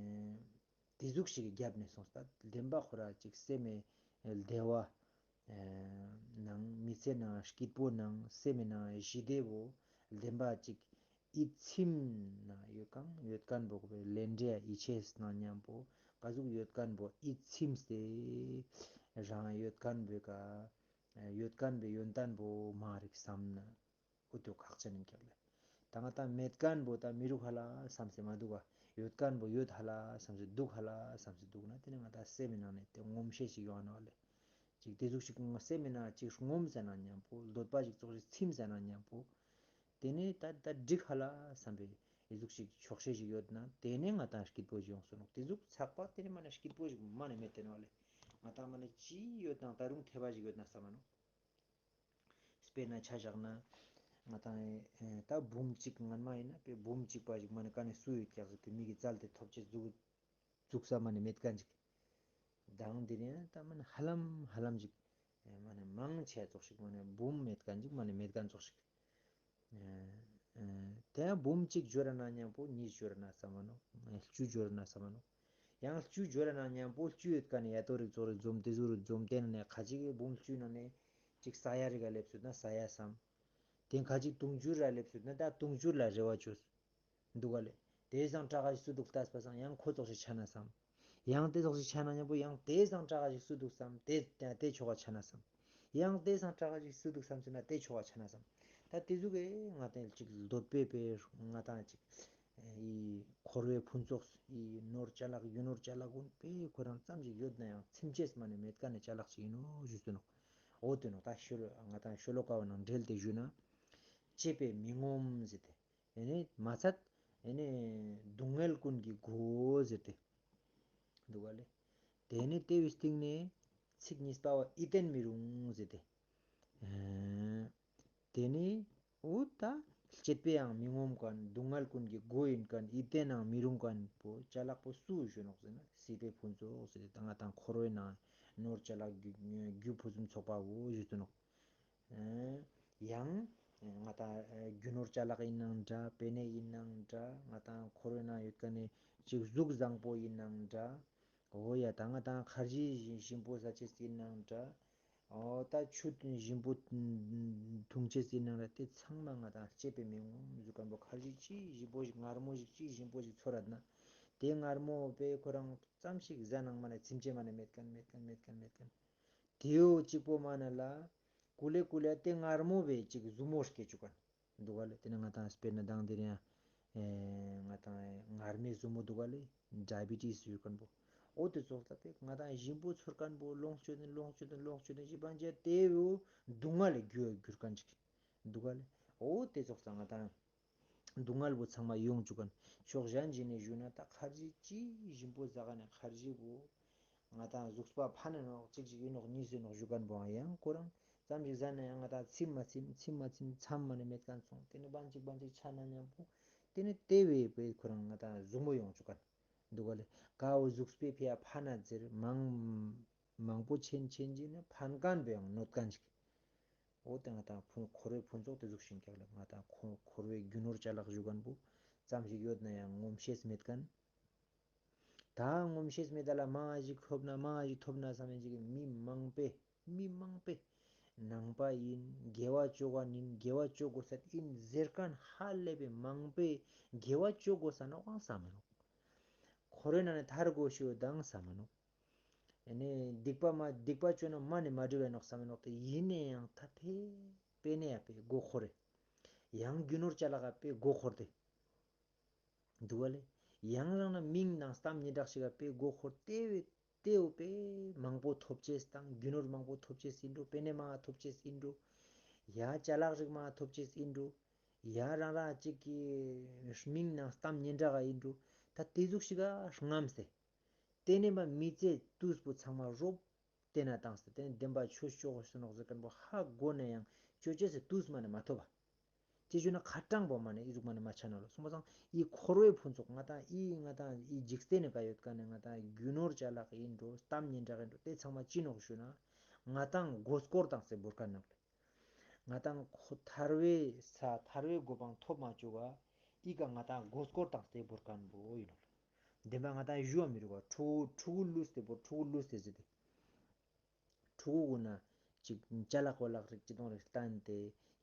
དེ་ཟུག་ཞིག་གི་རྒྱབ་ནས་སོང་ས་བདེན་པ་ཁོ་ར་ཅིག་སེམས་མེད་བདེ་བ་ཨེ་ནང་མི་ཚེ་ནང་སྐྱིད་པོ་ནང་སེམས་མེད་ནང་ཞི་བདེ་བོ་བདེན་པ་ཅིག་ཡིད་ཚིམ་ན་ཡོད་གང་ཡོད་མཁན་པོ་ཁོ་པའི་ལས་འབྲས་ཡིད་ཆེས་ནང་མཉམ་པོ་ག་ཟུག་ཡོད་མཁན་པོ་ཡིད་ཚིམ་སྟེ་རང་ཡོད་མཁན་པོའི་ཀ་ཡོད་མཁན་པོའི་ཡོན་ཏན་པོ་མ་རིག་བསམ་ན། འུ་ཐུག་ཁག་ཅན་ཡིན་ཀྱག་ལེ། ད་ང་ད་མེད་མཁན་པོ་ད་མི་རུག་ཧ་ལ་བསམ་སེ་མ་འདུག་ག་ཡོད་མཁན་པོ་ཡོད་ཧ་ལ་བསམ་སེ་འདུག་ཧ་ལ་བསམ་སེ་འདུག་ན་དེ་ནི་ང་ད་སེམས་མི་ནང་ནས་དེ་ངོམ་ཤེས་ཤིག་ཡོང་ནོ་ལེ། ཅིག་དེ་ཟུག་ཞིག་ང་སེམས་མི་ནང་ཅིག་ངོམ་ཟེར་ན་མཉམ་པོ་འདོད་པ་ཞིག་ཙོག་ཞིག་ཚིམ་ཟེར་ན་མཉམ་པོ། དེ་ནི་ད་ད་འགྲིག་ཧ་ལ་བསམ་པའི་ཨི་ཟུག་ཞིག་ཆོག་ཤེས་ཤིག་ཡོད་ན་དེ་ནི་ང་ད་སྐྱིད་པོ་ཞིག་ཡོང་སོ་ནོ། དེ་ཟུག་ཚགས་པ་དེ་ནི་མ་ནི་སྐྱིད་པོ་ཞིག་མ་ནི་མེད་དེ་ནོ་ལེ། ང་ད་མ་ནི་ཅི་ཡོད་དང་ད་རུང་ཐེ་བ་ཞིག་ཡོད་ན་བསམ་མ་ནོ། དཔེར་ན་ཆ་བཞག་ན། ང་དང་ཨེ་ད་འབུམ་གཅིག་ངན་མ་ཡིན་ན་དཔེ་འབུམ་གཅིག་པ་ཞིག་མ་ནི་ཀ་ནས་སུ་ཡོད་ཀྱག་ཟེར་དུས་མི་གི་རྩལ་དེ་ཐོབ་ཆེད་འཛུགས་འཛུགས་ས་མ་ནི་མེད་མཁན་ཅིག་དང་དེ་ནས་ད་མ་ནི་ཧ་ལམ་ཧ་ལམ་ཅིག་ཨེ་མ་ནི་མང་ཆེ་ཙོག་ཞིག་མ་ནི་འབུམ་མེད་མཁན་ཅིག་མ་ནི་མེད་མཁན་ཙོག་ཞིག་ཨེ་ཨེ་དེ་ཡང་འབུམ་གཅིག་འབྱོར་ན་མཉམ་པོ་གཉིས་འབྱོར་ན་བསམ་མ་ནོ། ཨེ་བཅུ་འབྱོར་ན་བསམ་མ་ནོ། ཡང་བཅུ་འབྱོར་ན་མཉམ་པོ་བཅུ་ཡོད་མཁན་ནི་ཡ་ཏོ་རིག་ཙོག་རིག་འཛོམས་དེ་ཟུག་རིག་འཛོམས་དེ་ནང་ནས་ཁ་ཅིག་གི་འབུམ་བཅུ་ནང་ནས་ཅིག་ས་ཡ་རིག་ག་སླེབས་སོང་ན་ས་ཡ་བསམ། དེ་ཁ་ཅིག་དུང་ཕྱུར་ར་སླེབས་སོང་ན་ད་དུང་ཕྱུར་ལ་རེ་བ་བཅོས། འདུག་ག་ལེ། དེ་སང་དྲག་ག་ཞིག་སུ་འདུག་ལྟས་པ་སང་ཡང་ཁོ་ཙོག་ཞིག་ཆ་ན་བསམ། ཡང་དེ་ཙོག་ཞིག་ཆ་ན་མཉམ་པོ་ཡང་དེ་སང་དྲག་ག་ཞིག་སུ་འདུག་བསམ་དེ་དེ་ཆོག་ག་ཆ་ན་བསམ། ཡང་དེ་སང་དྲག་ག་ཞིག་སུ་འདུག་བསམ་ཟེར་ན་དེ་ཆོག་ག་ཆ་ན་བསམ། ད་དེ་ཟུག་གི་ང་དང་ཅིག་འདོད་པའི་པའི་ང་དང་ཅིག་ཨི་འཁོར་བའི་ཕུན་ཚོགས་ཨི་ནོར་ཅ་ལག་ཡུལ་ནོར་ཅ་ལག་ཀུན་པའི་ཁོ་རང་ཙམ་ཞིག་ཡོད་ན་ཡང་ཚིམ་ཆེས་མ་ནི་མེད་མཁན་ནི་ཅ་ལག་ཅིག་ཡིན་ནོ་ཞུས་སོ་ནོ། འོ་དེ་ནོ་ད་ཤོ་ལོ་ང་དང་ཤོ་ལོ་ཀ་བ་ནང་འབྲེལ་ཏེ་ཞུས་ན། སྤྱད་པས་མི་ངོམས་ཟེར་ཏེ། ཨེ་ནི་མ་ཚད། ཨེ་ནི་སྡུག་བསྔལ་ཀུན་གྱི་སྒོ་ཟེར་ཏེ། འདུག་ག་ལེ། དེ་ནི་ལྟེ་བའི་སྟེང་ནས་ཚིག་གཉིས་པ་བ་ཨི་ལྡན་མི་རུང་ཟེར་ཏེ། ཨེ། དེ་ནི་འོ་ད་སྤྱད་པས་ཡང་མི་ངོམས་མཁན་སྡུག་བསྔལ་ཀུན་གྱི་སྒོ་ཡིན་མཁན་ཨི་ལྡན་ནང་མི་རུང་མཁན་པོ་ཅ་ལག་པོ་སུ་ཞུ་ནོག་ཟེར་ན་སྲིད་པའི་ཕུན་ཚོགས་ཟེར་ཏེ་ད་ང་དང་འཁོར་བའི་ནང་ནོར་ཅ་ལག་རྒྱུ་རྒྱུ་ཕུན་སུམ་ཚོགས་པ་བོ་ཞུ་དུ་ནོག་ཡང་ང་དང་རྒྱུ་ནོར་ཅ་ལག་ཡིན་ནའང་འདྲ་པེ་ནེ་ཡིན་ནའང་འདྲ་ང་དང་འཁོར་བའི་ནང་ཡོད་མཁན་ནི་ཅིག་གཟུགས་བཟང་པོ་ཡིན་ནའང་འདྲ། འོ་ཡ་ད་ང་དང་ཁར་ཇི་ཞིམ་པོ་ཟ་ཆེས་ཡིན་ནའང་འདྲ། ཨོ་ད་ཆུ་དང་ཞིམ་པོ་འཐུང་ཆེས་ཟིན་ནང་ལ་དེ་ཚང་མ་ང་དང་སྐྱེས་པའི་མི་ངོམ་ཟུག་གམ་པོ་ཁར་ཇི་ཅི་ཞིམ་པོ་ཞིག་མངར་མོ་ཞིག་ཅི་ཞིམ་པོ་ཞིག་ཚོར་ར་ན། དེ་མངར་མོ་བས་ཁོ་རང་ཙམ་ཞིག་ཟ་ནང་མ་ནས་ཚིམ་ཆེ་མ་ནས་མེད་མཁན་མེད་མཁན་མེད་མཁན་མེད་མཁན། དེའོ་གཅིག་པོ་མ་ན་ལ། ཀུ་ལེ་ཀུ་ལེ་དེ་མངར་མོ་བས་ཅིག་ཟུག་མོ་སྐྱེ་བཅུག་གན། འདུག་ག་ལེ། དེ་ནས་ང་དང་དཔེར་ན་མདང་དེ་རིང་ཡང་། ང་དང་མངར་མོའི་ཟུག་མོ་འདུག་ག་ལེ། ཌའི་བི་ཊི་སི་ཡོད་མཁན་པོ། ཨོ་དེ་ཙོགས་ལ་དེ་ང་དང་ཞིམ་པོ་ཚོར་མཁན་པོ་ལོངས་སྤྱོད་དེ་ལོངས་སྤྱོད་དེ་ལོངས་སྤྱོད་དེ་ཞིབ་པ་འཇལ་དེ་བོ་སྡུག་བསྔལ་ལས་རྒྱུ་འགྱུར་མཁན་ཅིག། འདུག་ག་ལེ། ཨོ་དེ་ཙོགས་ཙང་ང་དང་། སྡུག་བསྔལ་པོ་ཚང་མ་ཡོང་བཅུག་གན། ཕྱོགས་གཞན་ཞིག་ནས་ཞུས་ན་ད་ཁར་ཇི་ཅི་ཞིམ་པོ་ཟ་ག་ནས་ཁར་ཇི་བོ། ང་དང་གཟུགས་པ་ཕན་ནོག་གཅིག་ཅིག་ཡིན་ནོག་གཉིས་ཡིན་ནོག་ཞུ་མཁན་པོའང་ཡང་ཁོ་རང་ཙམ་ཞིག་ཟ་ན་ཡང་ང་དང་ཚིམ་མ་ཚིམ་ཚིམ་མ་ཚིམ་མཚམས་མ་ནས་མེད་མཁན་སོང་། དེ་ནས་བན་ཅིག་བན་ཅིག་ཆ་ན་མཉམ་པོ། དེ་ནས་དེ་བས་པས་ཁོ་རང་ང་དང་ཟུག་མོ་ཡོང་བཅུག་གན། འདུག་ག་ལེ། ཀ་བོ་གཟུགས་པོའི་ཕི་ཡ་ཕན་ན་ཟེར་མང་མང་པོ་ཆེན་ཆེན་གྱིས་ནི་ཕན་མཁན་པོ་ཡང་གནོད་མཁན་ཅིག། འོ་དེ་ང་དང་ཕུན་འཁོར་བའི་ཕུན་ཚོགས་དེ་ཟུག་ཤིང་ཀྱག་ལ་ང་དང་འཁོར་བའི་རྒྱུ་ནོར་ཅ་ལག་ཞུ་མཁན་པོ་ཙམ་ཞིག་ཡོད་ན་ཡང་ངོམ་ཤེས་མེད་མཁན། ད་ངོམ་ཤེས་མེད་ད་ལ་མང་ཞིག་ཐོབ་ན་མང་ཞིག་ཐོབ་ན་བསམ་ཡིན་ཅིག་མི་མང་པས་མི་མང་པས་ནང་པ་ཡིན་དགེ་བ་ཅོ་ག་ཡིན་དགེ་བ་ཅོ་དགོས་ས་ཡིན་ཟེར་མཁན་ཧ་ལས་པའི་མང་པས་དགེ་བ་ཅོ་དགོས་ས་ནོག་ཨང་བསམ་མི་ནོག། འཁོར་བའི་ནང་ནས་ཐར་དགོས་ཤེས་ཡོད་དང་བསམ་མི་ནོག། ཨེ་ནས་སྡིག་པ་མ་སྡིག་པ་བཅོས་ན་མ་ནས་མ་འགྲིག་པའི་ནོག་བསམ་མི་ནོག་དེ་ཡིན་ནས་ཡང་ད་ཕེ་པེ་ནས་ཡ་པེ་མགོ་འཁོར་རེ། ཡང་རྒྱུ་ནོར་ཅ་ལག་ག་པེ་མགོ་འཁོར་ཏེ། འདུག་ག་ལེ། ཡང་རང་ན་མིང་དང་གཏམ་སྙན་གྲགས་ཤིག་ག་པེ་མགོ་འཁོར་ཏེ་བས་ཏེའོ་པེ་མང་པོ་ཐོབ་ཅེས་དང་རྒྱུ་ནོར་མང་པོ་ཐོབ་ཅེས་ཡིན་འགྲོ་པེ་ནས་མང་ཐོབ་ཅེས་ཡིན་འགྲོ། ཡ་ཅ་ལག་རིགས་མང་ཐོབ་ཅེས་ཡིན་འགྲོ། ཡ་རང་རང་གཅིག་གི་མིང་ནང་གཏམ་སྙན་གྲགས་ག་ཡིན་འགྲོ། ད་དེ་ཟུག་ཤིག་ག་རྔམ་སེ། དེ་ནས་མ་མི་ཚེ་དུས་པོ་ཚང་མ་རོབ་བལྟས་ན་བཏང་སྟེ་དེ་ནས་བདེན་པ་ཆོས་ཤོག་ཤོ་ནོག་ཟེར་མཁན་པོ་ཧ་གོ་ན་ཡང་ཆོས་ཅེས་སི་དུས་མ་ནས་མ་ཐོབ་པ། ཅི་ཞུ་ན་ཁ་གྲངས་པོ་མ་ནས་ཨི་ཟུག་མ་ནས་མ་ཆ་ན་ལོ་སོང་པ་སང་ཨི་འཁོར་བའི་ཕུན་ཚོགས་ང་དང་ཨི་ང་དང་ཨི་འཇིག་རྟེན་ནས་ག་ཡོད་མཁན་ནས་ང་དང་རྒྱུ་ནོར་ཅ་ལག་ཡིན་འགྲོ་གཏམ་སྙན་གྲགས་ཡིན་འགྲོ་དེ་ཚང་མ་ཅི་ནོག་ཞུ་ན་ང་དང་མགོ་སྐོར་བཏང་སྟེ་བོར་མཁན་ནོག་ལེ། ང་དང་ཁོ་ཐར་བའི་ས་ཐར་བའི་གོ་འཕང་ཐོབ་མ་བཅུག་ག་ཨི་ཀ་ང་དང་མགོ་སྐོར་བཏང་སྟེ་བོར་མཁན་པོ་ཡིན་ནོག་ལེ། བདེན་པ་ང་དང་ཞུ་བ་མི་རུ་བ་ཕྲུ་གུ་ཕྲུ་གུ་ལུས་ཏེ་བོར་ཕྲུ་གུ་ལུས་ཏེ་ཟེར་ཏེ། ཕྲུ་གུ་གུ་ན་ཅིག་ཅ་ལག་གོ་ལག་རིགས་ཅི་དང་རིགས་བསྟན་ཏེ་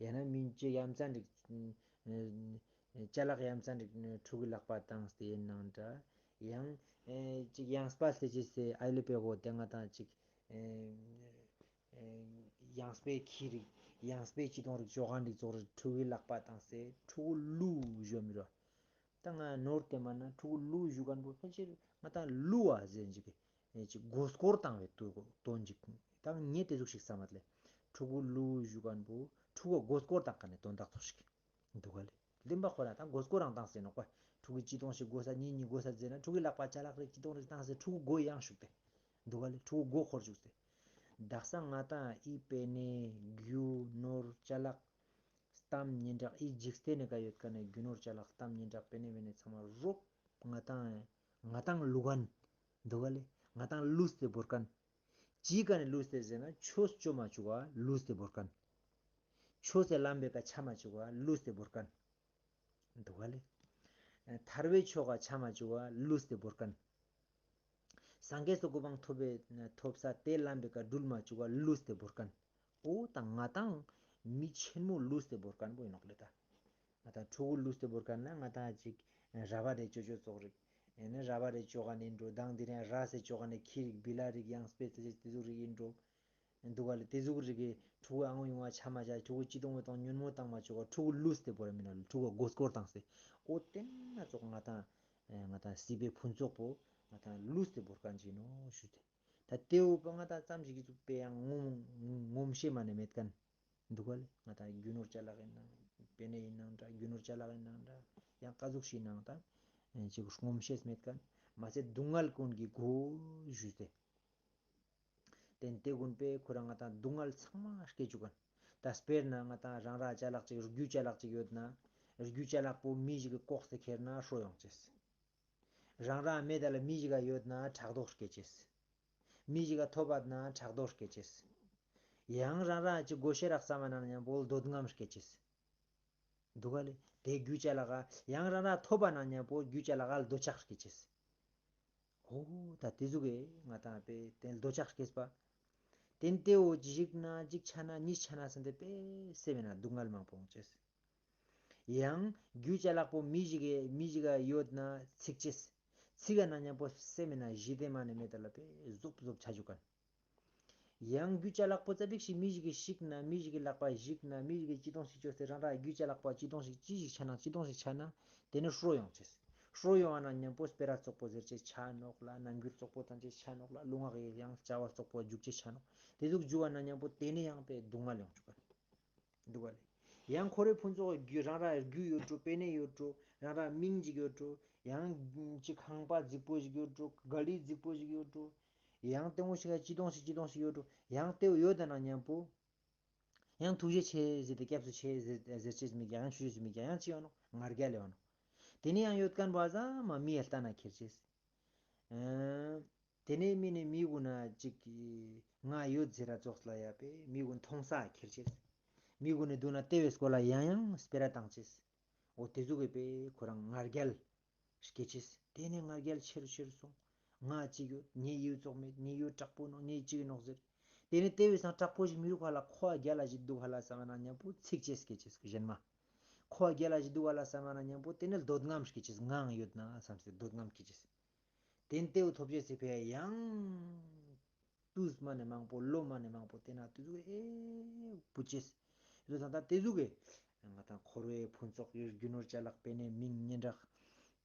ཡང་ན་མིན་ཅི་ཡ་མཚན་རིགས་ཅ་ལག་ཡ་མཚན་རིགས་ཕྲུ་གུའི་ལག་པ་བཏང་སྟེ་ཡིན་ནང་འདྲ། ཡང་ཅིག་ཡང་སྤ་སེ་ཅི་སེ་ཨའི་ལི་པེ་གོ་དེ་ང་དང་ཅིག་ཡང་སྤའི་ཁྱི་རིགས་ཡང་སྤའི་ཅི་དང་རིགས་ཅོ་ག་རིགས་ཙོག་རིགས་ཕྲུ་གུའི་ལག་པ་བཏང་སྟེ་ཕྲུ་གུ་ལུ་ཞོ་མི་རོ། ད་ང་ནོར་དེ་མ་ན་ཕྲུ་གུ་ལུ་ཞུ་མཁན་པོ་ཕལ་ཆེར་ང་ད་ལུ་བ་ཟེར་འཇིག་གི་ཅིག་མགོ་སྐོར་བཏང་བའི་དུ་དོན་འཇིག་ད་ངས་དེ་ཟུག་ཞིག་བསམ་མ་ལེ། ཕྲུ་གུ་ལུ་ཞུ་མཁན་པོ་ཕྲུ་གུ་མགོ་སྐོར་བཏང་མཁན་ནི་དོན་དག་ཐོག་ཞིག་འདུག་ག་ལེ། ལིམ་པ་ཁོ་ན་ད་མགོ་སྐོར་རང་བཏང་ཟེར་ནོག་པ། ཕྲུ་གུ་ཅི་དོང་ཞིག་དགོས་ས་གཉིས་གཉིས་དགོས་ས་ཟེར་ན་ཕྲུ་གུའི་ལག་པ་ཅ་ལག་རིགས་ཅི་དོང་རིགས་བཏང་ཟེར་ཕྲུ་གུ་མགོ་ཡང་ཞུགས་ཏེ། འདུག་ག་ལེ་ཕྲུ་གུ་མགོ་འཁོར་ཞུགས་ཏེ། དག་ས་ང་དང་ཨི་པེ་ནེ་རྒྱུ་ནོར་ཅ་ལག་གཏམ་སྙན་གྲགས་ཨི་འཇིག་རྟེན་ནས་ག་ཡོད་མཁན་ནས་རྒྱུ་ནོར་ཅ་ལག་གཏམ་སྙན་གྲགས་པེ་ནེ་བེ་ནེ་ཚང་མ་རོབ་ང་དང་ང་དང་ལུ་མཁན་འདུག་ག་ལེ། ང་དང་ལུས་ཏེ་བོར་མཁན། ཅིའི་ཀ་ནས་ལུས་ཏེ་ཟེར་ན་ཆོས་སྤྱོད་མ་བཅུག་ག་ལུས་ཏེ་བོར་མཁན། ཆོས་སེ་ལམ་པའི་ཀ་ཆ་མ་བཅུག་ག་ལུས་ཏེ་བོར་མཁན། འདུག་ག་ལེ། ཐར་བའི་ཆོས་ཀ་ཆ་མ་བཅུག་ག་ལུས་ཏེ་བོར་མཁན། སངས་རྒྱས་སུ་གོ་འཕང་ཐོབ་པའི་ཐོབ་ས་དེ་ལམ་པའི་ཀ་སྦྲུལ་མ་བཅུག་ག་ལུས་ཏེ་བོར་མཁན། ཨོ་ད་ང་དང་མི་ཆེན་མོ་ལུས་ཏེ་བོར་མཁན་པོ་ཡིན་ནོག་ལེ་ད། ང་དང་ཕྲུ་གུ་ལུས་ཏེ་བོར་མཁན་ན་ང་དང་ཅིག་ར་བ་རེ་ཅོ་ཅོ་ཙོག་རིགས། ཨེ་ནི་ར་བ་རེ་ཅོ་ག་ནས་འགྲོ་དང་དེ་རིང་ར་སེ་ཅོ་ག་ནས་ཁྱི་རིགས་བི་ལ་རིགས་ཡང་སྤེ་ཚེ་ཚེ་དེ་ཟུག་རིགས་ཡིན་འགྲོ། འདུག་ག་ལེ་དེ་ཟུག་རིགས་ཀྱི་ཕྲུ་གུ་ཨང་ཡོང་བ་ཆ་མ་བཞག་ཕྲུ་གུ་ཅི་གཏོང་བ་དང་ཉོན་མོངས་བཏང་མ་ཆོག་ག་ཕྲུ་གུ་ལུས་ཏེ་བོར་མི་ནོག་ལེ་ཕྲུ་གུ་མགོ་སྐོར་བཏང་སེ། ཨོ་དེ་ན་ཙོག་ང་དང་ང་དང་སྲིད་པའི་ཕུན་ཚོགས་པོ་ང་དང་ལུས་ཏེ་བོར་མཁན་ཅིག་ཡིན་ནོག་ཞུས་ཏེ། ད་དེའུ་པ་ང་དང་ཙམ་ཞིག་གི་ཚུགས་པའི་ཡང་ངོམ་ངོམ་ཤེས་མ་ནས་མེད་མཁན། འདུག་ག་ལེ། ང་དང་རྒྱུ་ནོར་ཅ་ལག་ཡིན་ནང་པེ་ནེ་ཡིན་ནང་འདྲ་རྒྱུ་ནོར་ཅ་ལག་ཡིན་ནང་འདྲ་ཡང་ཀ་ཟུག་ཤིག་ནང་དང་ཅིག་ངོམ་ཤེས་མེད་མཁན་མ་ཚད་སྡུག་བསྔལ་ཀུན་གྱི་སྒོ་ཞུས་ཏེ། དེ་དེ་ཀུན་པས་ཁོ་རང་ང་དང་སྡུག་བསྔལ་ཚང་མ་སྐྱེ་བཅུག་ག་ད་དཔེར་ན་ང་དང་རང་ར་ཅ་ལག་ཅིག་རྒྱུ་ཅ་ལག་ཅིག་ཡོད་ན་རྒྱུ་ཅ་ལག་པོ་མི་ཞིག་གི་ལྐོག་སེ་ཁྱེར་ན་ཧྲོ་ཡོང་ཅེས། རང་ར་མེད་ད་ལ་མི་ཞིག་ག་ཡོད་ན་ཕྲག་དོག་སྐྱེ་ཅེས། མི་ཞིག་ག་ཐོབ་པ་ན་ཕྲག་དོག་སྐྱེ་ཅེས། ཡང་རང་ར་ཅིག་སྒོ་ཤེས་རག་ས་མ་ནང་མཉམ་པོ་འདོད་རྔམ་སྐྱེ་ཅེས། འདུག་ག་ལེ། དེ་རྒྱུ་ཅ་ལག་ག་ཡང་རང་ར་ཐོབ་པ་ན་མཉམ་པོ་རྒྱུ་ཅ་ལག་ག་འདོད་ཆགས་སྐྱེ་ཅེས། ཨོ་ད་དེ་ཟུག་གི་ང་དང་པས་དེ་འདོད་ཆགས་སྐྱེས་པ། དེ་ནས་དེ་འོ་གཅིག་ན་གཅིག་ཆ་ན་གཉིས་ཆ་ན་ཟེར་ཏེ་དཔེ་སེམས་ན་སྡུག་བསྔལ་མང་པོ་ཡོང་ཅེས། ཡང་རྒྱུ་ཅ་ལག་པོ་མི་ཞིག་གི་མི་ཞིག་ག་ཡོད་ན་ཚིག་ཅེས། ཚིག་ག་ན་མཉམ་པོ་སེམས་ན་ཞི་བདེ་མ་ནས་མེད་ད་ལ་དཔེ་བཟོབ་བཟོབ་ཆ་བཅུག་ག་ན། ཡང་རྒྱུ་ཅ་ལག་པོ་ཙ་པིག་ཞིག་མི་ཞིག་གིས་བཤིག་ན་མི་ཞིག་གི་ལག་པ་བཤིག་ན་མི་ཞིག་གིས་ཅི་དང་ཞིག་བཅོས་ཏེ་རང་ར་རྒྱུ་ཅ་ལག་པ་ཅི་དང་ཞིག་ཅི་ཞིག་ཆ་ན་ཅི་དང་ཞིག་ཆ་ན་དེ་ནི་ཧྲོ་ཡོང་ཅེས། ཧྲོ་ཡོང་བ་ན་མཉམ་པོ་སྤེ་ར་བཙོག་པོ་ཟེར་ཅེས་ཆ་ནོག་ལ། རྣམ་འགྱུར་བཙོག་པོ་བསྟན་ཅེས་ཆ་ནོག་ལ། ལུས་ངག་གི་ཡང་བྱ་བ་བཙོག་པོ་རྒྱུག་ཅེས་ཆ་ནོག་དེ་ཟུག་རྒྱུ་བ་ན་མཉམ་པོ་དེ་ནི་ཡང་དཔེ་སྡུག་བསྔལ་ཡོང་བཅུག་ག་ན། འདུག་ག་ལེ། ཡང་འཁོར་བའི་ཕུན་ཚོགས་རྒྱུ་རང་ར་རྒྱུ་ཡོད་འགྲོ། པེ་ནེ་ཡོད་འགྲོ། རང་ར་མིང་ཅིག་ཡོད་འགྲོ། ཡང་ཅིག་ཁང་པ་རྫིག་པོ་ཞིག་ཡོད་འགྲོ། ག་ལི་རྫིག་པོ་ཞིག་ཡོད་འགྲོ། ཡང་ལྟད་མོ་ཞིག་ག་ཅི་དང་ཞིག་ཅི་དང་ཞིག་ཡོད་འགྲོ། ཡང་ལྟད་མོ་ཡོད་ད་ན་མཉམ་པོ། ཡང་ཐུགས་རྗེ་ཆེ་ཟེར་ཏེ་སྐྱབས་སུ་མཆི་ཟེར་ཟེར་ཅེས་མི་རྒྱ་ཡང་ཆུ་ཞེས་མི་རྒྱ་ཡང་ཅི་ཡོང་ནོ་ང་རྒྱལ་ཡོང་ནོ། དེ་ནས་ཡང་ཡོད་མཁན་པོ་ཨ་ཟ་མ་མི་ཡ་ལྟ་ན་ཁྱེར་ཅེས། དེ་ནས་མི་ནི་མི་གུན་ན་ཅིག་ང་ཡོད་ཟེར་ར་ཙོགས་ལ་ཡ་པས་མི་གུན་མཐོང་ས་ཁྱེར་ཅེས། མི་གུན་ནི་འདུག་ན་ལྟེ་བའི་སྐོར་ལ་ཡང་ཡང་སྤེ་ར་བཏང་ཅེས། འོ་དེ་ཟུག་གི་པས་ཁོ་རང་ང་རྒྱལ་སྐྱེ་ཅེས། དེ་ནས་ང་རྒྱལ་ཆེ་རུ་ཆེ་རུ་སོང་། ང་གཅིག་ཡོད། ངའི་ཡུལ་ཙོགས་མེད། ངའི་ཡུལ་དྲག་པོ་ནོག་ངའི་གཅིག་ནོག་ཟེར། དེ་ནས་ལྟེ་བའི་སང་དྲག་པོ་ཞིག་མི་རུག་ཧ་ལ་ཁོ་ཨ་རྒྱལ་ལ་ཞིག་འདུག་ཧ་ལ་བསམ་ན་མཉམ་པོ་ཚིག་ཅེས་སྐྱེ་ཅེས་གཞན་མ། ཁོ་ཨ་རྒྱལ་ལ་ཞིག་འདུག་ཧ་ལ་བསམ་ན་མཉམ་པོ་དེ་ནས་འདོད་རྔམ་སྐྱེ་ཅེས། ངའང་ཡོད་ན་བསམ་སྟེ་འདོད་རྔམ་སྐྱེ་ཅེས། དེ་ནས་ལྟེ་བ་ཐོབ་ཅེས་སི་ཕའི་ཡང་དུས་མ་ནས་མང་པོ་ལོ་མ་ནས་མང་པོ་དེ་ན་དུས་ཚོད་ཨེ་བུ་ཅེས། ཡོད་ཙང་ད་དེ་ཟུག་གི་ང་དང་འཁོར་བའི་ཕུན་ཚོགས་ཡོད། རྒྱུ་ནོར་ཅ་ལག་པེ་ནེ་མིང་སྙན་གྲགས་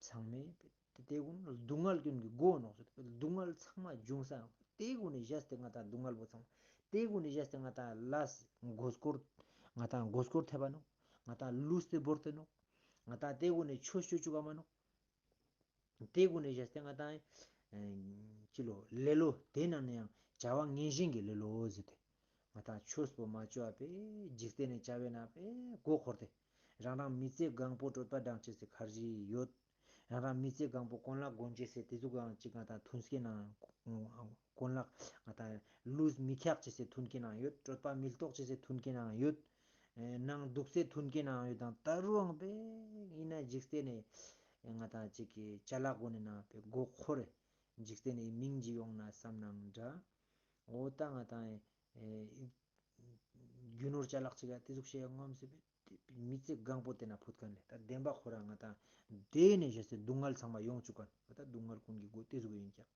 ཚང་མས་དེ་དེ་ཀུན་སྡུག་བསྔལ་ཀུན་གྱི་སྒོ་ནོག་ཟེར། སྡུག་བསྔལ་ཚང་མ་འབྱུང་ས་ཡང་དེ་ཀུན་ནས་བཞག་སྟེ་ང་དང་སྡུག་བསྔལ་པོ་ཚང་མ་དེ་ཀུན་ནས་བཞག་སྟེ་ང་དང་ལས་མགོ་སྐོར་ང་དང་མགོ་སྐོར་ཐེབས་པ་ནོག་ང་དང་ལུས་ཏེ་བོར་ཏེ་ནོག་ང་དང་དེ་ཀུན་ནས་ཆོས་སྤྱོད་བཅུག་ག་མ་ནོག་དེ་ཀུན་ནས་བཞག་སྟེ་ང་དང་ཅི་ལོ་ལེ་ལོ་དེ་ནང་ནས་ཡང་བྱ་བ་ངན་ཞེན་གྱི་ལེ་ལོ་ཟེར་ཏེ། ང་དང་ཆོས་པོ་མ་བཅོ་བ་པས་འཇིག་རྟེན་ནས་བྱ་བའི་ནང་པས་མགོ་འཁོར་ཏེ། རང་རང་མི་ཚེ་གང་པོ་གྲོད་པ་འགྲང་ཅེས་སི་ཁར་གཞི་ཡོད། རང་རང་མི་ཚེ་གང་པོ་གོན་ལག་གོན་ཅེས་སི་དེ་ཚོ་གང་ཅིག་ང་དང་མཐུན་རྐྱེན་ནང་གོན་ལག་ང་དང་ལུས་མི་འཁྱག་ཅེས་སི་མཐུན་རྐྱེན་ནང་ཡོད། གྲོད་པ་མི་ལྟོགས་ཅེས་སི་མཐུན་རྐྱེན་ནང་ཡོད། ནང་འདུག་སའི་མཐུན་རྐྱེན་ནང་ཡོད་དང་ད་རུང་པས་ཡིན་ན་འཇིག་རྟེན་ནས་ང་དང་ཅིག་གི་ཅ་ལག་གོན་ནས་ནང་པས་མགོ་འཁོར་རེ། འཇིག་རྟེན་ནས་མིང་ཅིག་ཡོང་ན་བསམ་ནའང་འདྲ། འོ་ད་ང་དང་ཨེ་རྒྱུ་ནོར་ཅ་ལག་ཅིག་ཡ་དེ་ཟུག་བཤད་ཡ་ངོམ་སྲིད་པས་མི་ཚེ་གང་པོ་དེ་ན་ཕུད་མཁན་ལས་ད་བདེན་པ་ཁོ་རང་ང་དང་དེ་ནས་བཞག་སའི་སྡུག་བསྔལ་ཚང་མ་ཡོང་བཅུག་མཁན་འོ་ད་སྡུག་བསྔལ་ཀུན་གྱི་སྒོ་དེ་ཟུག་ཡིན་ཀྱང་།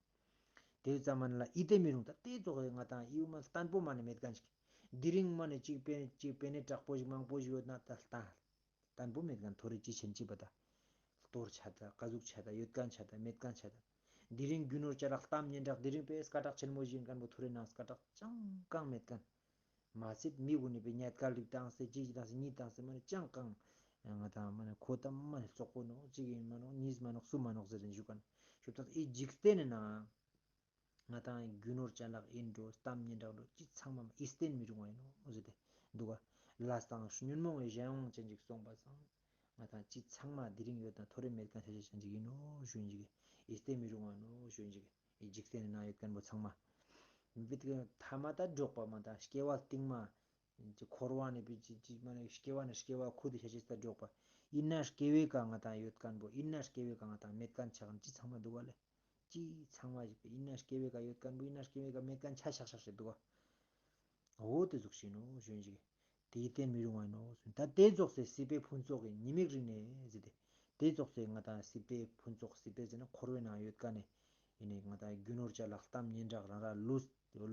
དེ་ཙམ་མ་ལ་ཨི་ཏེ་མི་རུང་ད་དེ་ཙོགས་ང་དང་ཨི་བོ་མ་བརྟན་པོ་མ་ནས་མེད་མཁན་ཅིག་དེ་རིང་མ་ནས་གཅིག་པེ་གཅིག་པེ་ནེ་དྲག་པོ་ཞིག་མང་པོ་ཞིག་ཡོད་ན་ད་ལྟ་བརྟན་པོ་མེད་མཁན་ཐོ་རེ་ཅི་ཆེན་ཅི་པ་ད། གཏོར་ཆ་ད་ཀ་ཟུག་ཆ་ད་ཡོད་མཁན་ཆ་ད་མེད་མཁན་ཆ་ད། དེ་རིང་རྒྱུ་ནོར་ཅ་ལག་གཏམ་སྙན་གྲགས་དེ་རིང་པས་སྐད་གྲགས་ཆེན་མོ་ཞིག་མཁན་པོ་ཐོ་རེ་ནང་སྐད་གྲགས་ཅང་གང་མེད་མཁན། མ་ཚད་མི་གུན་ནི་པས་ཉལ་སྐལ་རིགས་བཏང་སེ་གཅིག་གཅིག་བཏང་སེ་གཉིས་བཏང་སེ་མ་ནི་ཅང་གང་། ང་དང་མ་ནི་ཁོ་ད་མ་ནི་བཙོག་པོ་ནོག་གཅིག་ཡིན་མ་ནོག་གཉིས་མ་ནོག་གསུམ་མ་ནོག་ཟེར་ནས་བཞུགས་མཁན། ཞུ་ད་ཨི་འཇིག་རྟེན་ནི་ན། ང་དང་རྒྱུ་ནོར་ཅ་ལག་ཡིན་འགྲོ་གཏམ་སྙན་གྲགས་འགྲོ་ཅི་ཚང་མ་ཨི་བརྟན་མི་རུང་བ་ཡིན་ནོ་ཟེར་ཏེ་འདུག་ག་ལས་དང་ཉོན་མོངས་པའི་གཞན་དབང་ཅན་ཅིག་སོང་པ་སང་ང་དང་ཅི་ཚང་མ་དེ་རིང་ཡོད་དང་ཐོ་རེ་མེད་མཁན་ཤ་ཤ་ཅན་ཅིག་ཡིན་ནོ་ཞུ་ཡིན་ཅིག་ཨི་བརྟན་མི་རུང་བ་ནོ་ཞུ་ཡིན་ཅིག་ཨི་འཇིག་རྟེན་ནང་ཡོད་མཁན་པོ་ཚང་མ། མི་དེ་ཐ་མ་ད་འགྲོགས་པ་མ་ད་སྐྱེ་བ་རྟིང་མ། འཁོར་བ་ནས་པའི་ཅི་ཅི་མ་ནས་སྐྱེ་བ་ནས་སྐྱེ་བ་ཁུ་དེ་ཤ་ཤ་ད་འགྲོགས་པ། ཡིན་ན་སྐྱེ་བའི་ཀ་ང་དང་ཡོད་མཁན་པོ་ཡིན་ན་སྐྱེ་བའི་ཀ་ང་དང་མེད་མཁན་ཆགས་མཁན་ཅི་ཚང་མ་འདུག་ག་ལེ། ཅི་ཚང་མ་ཞིག་པའི་ཡིན་ན་སྐྱེ་བའི་ཀ་ཡོད་མཁན་པོ་ཡིན་ན་སྐྱེ་བའི་ཀ་མེད་མཁན་ཆ་ཤག་ཤག་ཞིག་འདུག་ག་འོ་དེ་ཟུག་ཤེས་ནོ་གཞོན་ཞིག་དེའི་བརྟན་མི་རུང་བ་ནོ་ཟེར། ད་དེ་རྫོགས་སའི་སྲིད་པའི་ཕུན་ཚོགས་ཀྱི་ཉེས་དམིགས་རིག་གནས་ཟེར་ཏེ། དེ་རྫོགས་སའི་ང་དང་སྲིད་པའི་ཕུན་ཚོགས་སྲིད་པའི་ཟེར་ན་འཁོར་བའི་ནང་ཡོད་མཁན་ནི། ཡིན་ནའི་ང་དང་རྒྱུ་ནོར་ཅ་ལག་གཏམ་སྙན་གྲགས་རང་ར་ལུས་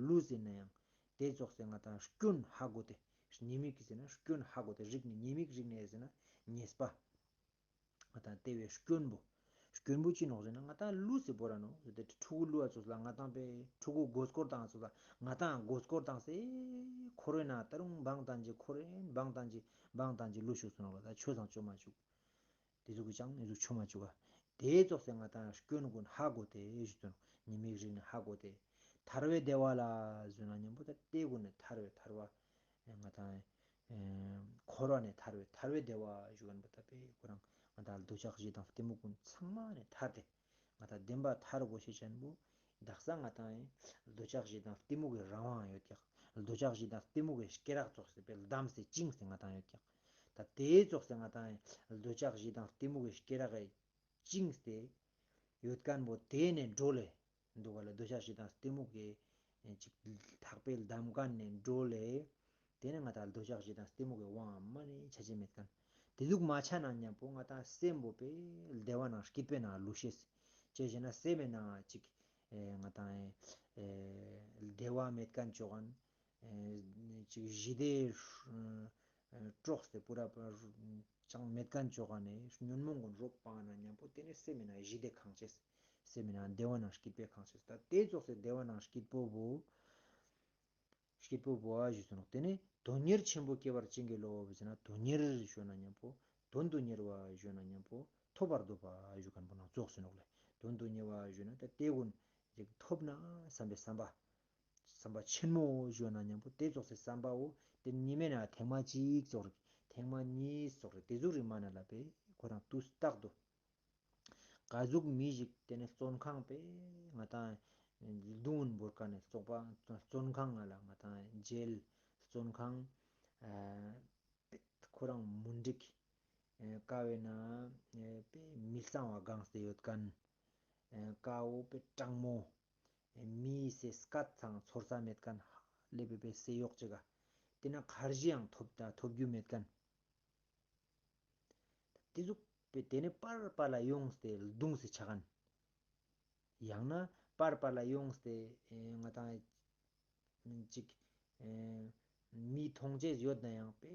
ལུས་ཟེར་ན་ཡང་། དེ་རྫོགས་སའི་ང་དང་སྐྱོན་ཧ་གོ་སྟེ། ཉེས་དམིགས་ཀྱི་ཟེར་ན་སྐྱོན་ཧ་གོ་སྟེ་རིག་གནས་ཉེས་དམིགས་རིག་གནས་ཟེར་ན་ཉེས་པ། ང་དང་དེ་བས་སྐྱོན་པོ། སྐྱོན་པོ་ཅི་ནོག་ཟེར་ན་ང་དང་ལུས་སི་བོ་ར་ནོ་ཟེར་ཏེ་ཕྲུ་གུ་ལུ་བ་ཚོ་ལ་ང་དང་པའི་ཕྲུ་གུ་མགོ་སྐོར་བཏང་ཚོ་ལ་ང་དང་མགོ་སྐོར་བཏང་སེ་འཁོར་བའི་ནང་ད་རུང་བང་བཏང་ཅི་འཁོར་བའི་བང་བཏང་ཅི་བང་བཏང་ཅི་ལུས་ཤུགས་སུ་ནོག་ལ་ད་ཆོས་སང་ཆོ་མ་བཅུག་དེ་ཚོ་གི་ཅང་ནི་ཟུག་ཆོ་མ་བཅུག་ག་དེ་རྫོགས་སའི་ང་དང་སྐྱོན་ཀུན་ཧ་གོ་སྟེ་ཞུ་དོན་ཉེས་དམིགས་རིག་གནས་ཧ་གོ་སྟེ། ཐར་བའི་བདེ་བ་ལ་ཟེར་ན་མཉམ་པོ་ད་དེ་ཀུན་ནས་ཐར་བའི་ཐར་བ། ང་དང་། འཁོར་བ་ནས་ཐར་བའི་ཐར་བའི་བདེ་བ་ཞུ་མཁན་པོ་ད་པའི་ཁོ་རང་ང་དང་འདོད་ཆགས་ཞེ་སྡང་གཏི་མུག་ཀུན་ཚང་མ་ནས་ཐར་ཏེ། ང་དང་བདེན་པ་ཐར་དགོས་ཤེས་ཅན་པོ། དག་ས་ང་དང་ཡིན། འདོད་ཆགས་ཞེ་སྡང་གཏི་མུག་གི་རང་དབང་ཡོད་ཀྱག་འདོད་ཆགས་ཞེ་སྡང་གཏི་མུག་གི་སྐེ་རགས་ཙོགས་སེ་པའི་བསྡམས་སེ་བཅིངས་སེ་ང་དང་ཡོད་ཀྱག་ད་དེའི་ཙོགས་སེ་ང་དང་ཡིན། འདོད་ཆགས་ཞེ་སྡང་གཏི་མུག་གི་སྐེ་རགས་བཅིངས་ཏེ། ཡོད་མཁན་པོ་དེ་ནས་འགྲོ་ལེ། འདུག་ག་ལ་འདོད་ཆགས་ཞེ་སྡང་གཏི་མུག་གི་ ཅིག་ཐག་པས་བསྡམས་མཁན་ནས་འགྲོ་ལས། དེ་ནས་ང་ཏང་འདོད་ཆགས་ཞེ་སྡང་གཏི་མུག་གི་དབང་མ་ནས་ཆ་ཅེས་མེད་མཁན། དེ་ཟུག་མ་ཆ་ན་མཉམ་པོ་ང་ཏང་སེམས་པོ་པས་བདེ་བ་ནང་སྐྱིད་པའི་ནང་ལུས་ཤེས། ཅེས་བྱས་ན་སེམས་མེད་ན་ཅིག་ཨེ་ང་ཏང་ཨེ་བདེ་བ་མེད་མཁན་ཅོག་གན། ཨེ་ཅིག་ཞི་བདེ་ཨེ་དཀྲོགས་ཏེ་པུ་ར་ཅང་མེད་མཁན་ཅོག་གན་ནས་ཉོན་མོངས་ཀུན་རོབ་སྤངས་ན་མཉམ་པོ་དེ་ནས་སེམས་མེད་ན་ཞི་བདེ་ཁང་ཅེས། སེམས་མེད་ན་བདེ་བ་ནང་སྐྱིད་པའི་ཁང་ཅེས། ད་དེ་ཙོགས་སེ་བདེ་བ་ནང་སྐྱིད་པོ་བོ། སྐྱིད་པོ་བོ་ཨ་ཞུ་སོང་ནོག་དེ་ནས་དོན་གཉེར་ཆེན་པོ་སྐྱེ་བར་བྱིན་གྱིས་རློབས་ཟེར་ན། དོན་གཉེར་ཞུ་ན་མཉམ་པོ་དོན་དུ་གཉེར་བ་ཞུ་ན་མཉམ་པོ་ཐོབ་པར་འདོད་པ་ཞུ་མཁན་པོ་ནང་ཙོགས་སེ་ནོག་ལེ། དོན་དུ་གཉེར་བ་ཞུ་ན་ད་དེ་ཀུན་ཅིག་ཐོབ་ན་བསམ་པའི་བསམ་པ། བསམ་པ་ཆེན་མོ་ཞུ་ན་མཉམ་པོ་དེ་ཙོགས་སེ་བསམ་པའོ། དེ་ཉི་མའི་ནང་ཐེངས་མ་གཅིག་ཙོགས་རེད། ཐེངས་མ་གཉིས་ཙོགས་རེད། དེ་ཟུག་རིག་མ་ན་ལ་པས་ཁོ་རང་དུས་རྟག་ཏུ། ག་ཟུག་མི་ཞིག་དེ་ནས་བཙོན་ཁང་པས་ང་ཏང་རྡུང་འབོར་ཀ་ནས་བཙོག་པ་བཙོན་ཁང་ང་ལ་ང་ཏང་ཇེལ་བཙོན་ཁང་ཨ་ཁོ་རང་མུན་འགྲིག་ཨ་ཀ་བའི་ནང་ཨ་པས་མི་གཙང་བ་གང་སྟེ་ཡོད་མཁན། ཨ་ཀ་བོ་པས་གྲང་མོ། ཨ་མིའི་སེ་སྐད་ཚང་ཚོར་ས་མེད་མཁན་ཧ་ལས་པའི་པས་སེ་གཡོག་ཅིག་ག་དེ་ན་ཁར་ཇི་ཡང་ཐོབ་ད་ཐོབ་རྒྱུ་མེད་མཁན། དེ་ཟུག་པའི་དེ་ནས་པར་པར་ལ་ཡོངས་ཏེ་ལྡུངས་སེ་ཆ་མཁན། ཡང་ན་པར་པར་ལ་ཡོངས་ཏེ་ཨེ་ང་ཏང་ཅིག་ཨེ་མི་མཐོང་ཅེས་ཡོད་ན་ཡང་པས་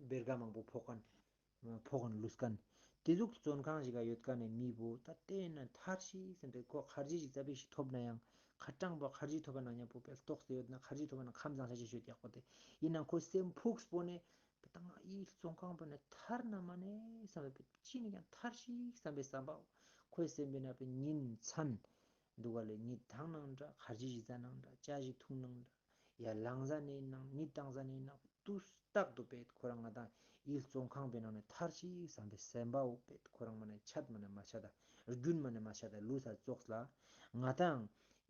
བེར་ཀ་མང་པོ་ཕོག་མཁན། ཕོག་མཁན་ལུས་མཁན། དེ་ཟུག་བཙོན་ཁང་ཞིག་ག་ཡོད་མཁན་ནས་མི་བོ་ད་བལྟས་ན་ཐར་ཤིག་བསམ་སྟེ་ཁོ་ཁར་ཇི་ཞིག་རྩ་བའི་ཞིག་ཐོབ་ན་ཡང་ཁ་གྲངས་པ་ཁར་ཇི་ཐོབ་པ་ན་མཉམ་པོ་པས་ལྟོགས་ཏེ་ཡོད་ན་ཁར་ཇི་ཐོབ་པ་ན་ཁམས་བཟང་ཤ་ཤ་ཤོད་ཡག་པོ་དེ་ཡིན་ན་ཁོ་སེམས་ཕུགས་པོ་ནས། ད་ང་ཨི་བཙོན་ཁང་པ་ནས་ཐར་ན་མ་ནས་བསམ་པའི་ཅི་ནས་ཀྱང་ཐར་ཤིག་བསམ་པའི་བསམ་པ། ཁོའི་སེམས་པའི་ནང་པའི་ཉིན་མཚན་འདུག་ག་ལས་ཉིན་དང་ནང་འདྲ་ཁར་ཇི་ཞིག་རྩ་ནང་འདྲ་ཇ་ཞིག་འཐུང་ནང་འདྲ་ཡ་ལངས་ས་ནས་ནང་མི་བཏང་ས་ནས་ནང་དུས་རྟག་ཏུ་པས་ཁོ་རང་ང་དང་ཨི་བཙོན་ཁང་པའི་ནང་ནས་ཐར་ཤིག་བསམ་པའི་སེམས་པའོ་པས་ཁོ་རང་མ་ནས་ཆད་མ་ནས་མ་ཆད་ད་རྒྱུན་མ་ནས་མ་ཆད་ད་ལུས་ས་ཙོགས་ལ་ང་དང་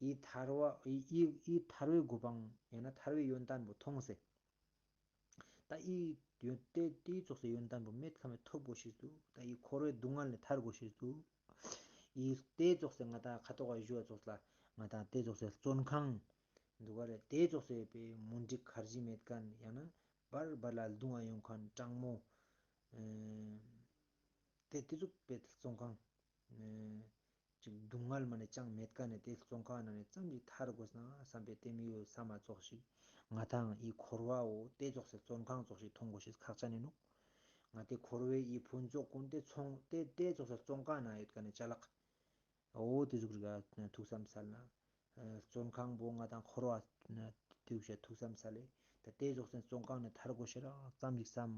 ཨི་ཐར་བ་ཨི་ཨི་ཨི་ཐར་བའི་གོ་འཕང་ཡང་ན་ཐར་བའི་ཡོན་ཏན་པོ་མཐོང་སེ། ད་ཨི་ཡོན་ཏན་དེའི་ཙོགས་སེ་ཡོན་ཏན་པོ་མེད་ཁ་མེད་ཐོབ་དགོས་ཤེས་འདུག་ད་ཨི་འཁོར་བའི་སྡུག་བསྔལ་ནས་ཐར་དགོས་ཤེས་འདུག་ཨི་དེ་ཙོགས་སེ་ང་ད་ཁ་ཐོག་ག་ཞུ་བ་ཙོགས་ལ་ང་ད་དེ་ཙོགས་སེ་བཙོན་ཁང་འདུག་ག་རེད། དེ་ཙོགས་སེ་པའི་མུན་འགྲིག་ཁར་ཇི་མེད་མཁན་ཡང་ན་བར་བར་ལ་ལྡུང་བ་ཡོང་མཁན་གྲང་མོ། ཨེ་དེ་དེ་ཙོགས་པའི་བཙོན་ཁང་ཨེ་ཅིག་སྡུག་བསྔལ་མ་ནས་ཅང་མེད་ཀ་ནས་དེ་བཙོན་ཁང་ནང་ནས་ཙམ་ཞིག་ཐར་དགོས་ན་བསམ་པའི་དེ་མི་ཡོད་བསམ་མ་ཙོགས་ཤིག་ང་དང་ཨི་འཁོར་བའོ་དེ་ཙོགས་སེ་བཙོན་ཁང་ཙོགས་ཤིག་མཐོང་དགོས་ཤེས་ཁག་ཅན་ཡིན་ནོ། ང་དེ་འཁོར་བའི་ཨི་ཕུན་ཚོགས་ཀུན་དེ་ཚོང་དེ་དེ་ཙོགས་སེ་བཙོན་ཁང་ན་ཡོད་ཀ་ནས་ཅ་ལག་འོ་དེ་ཟུག་རིག་ཐུགས་བསམ་སལ་ན། བཙོན་ཁང་པོ་ང་དང་འཁོར་བ་དེ་བཞིན་ཐུགས་བསམ་སལ་ལེ། ད་དེ་ཙོགས་སེ་བཙོན་ཁང་ནས་ཐར་དགོས་ཤེས་རང་ཙམ་ཞིག་བསམ།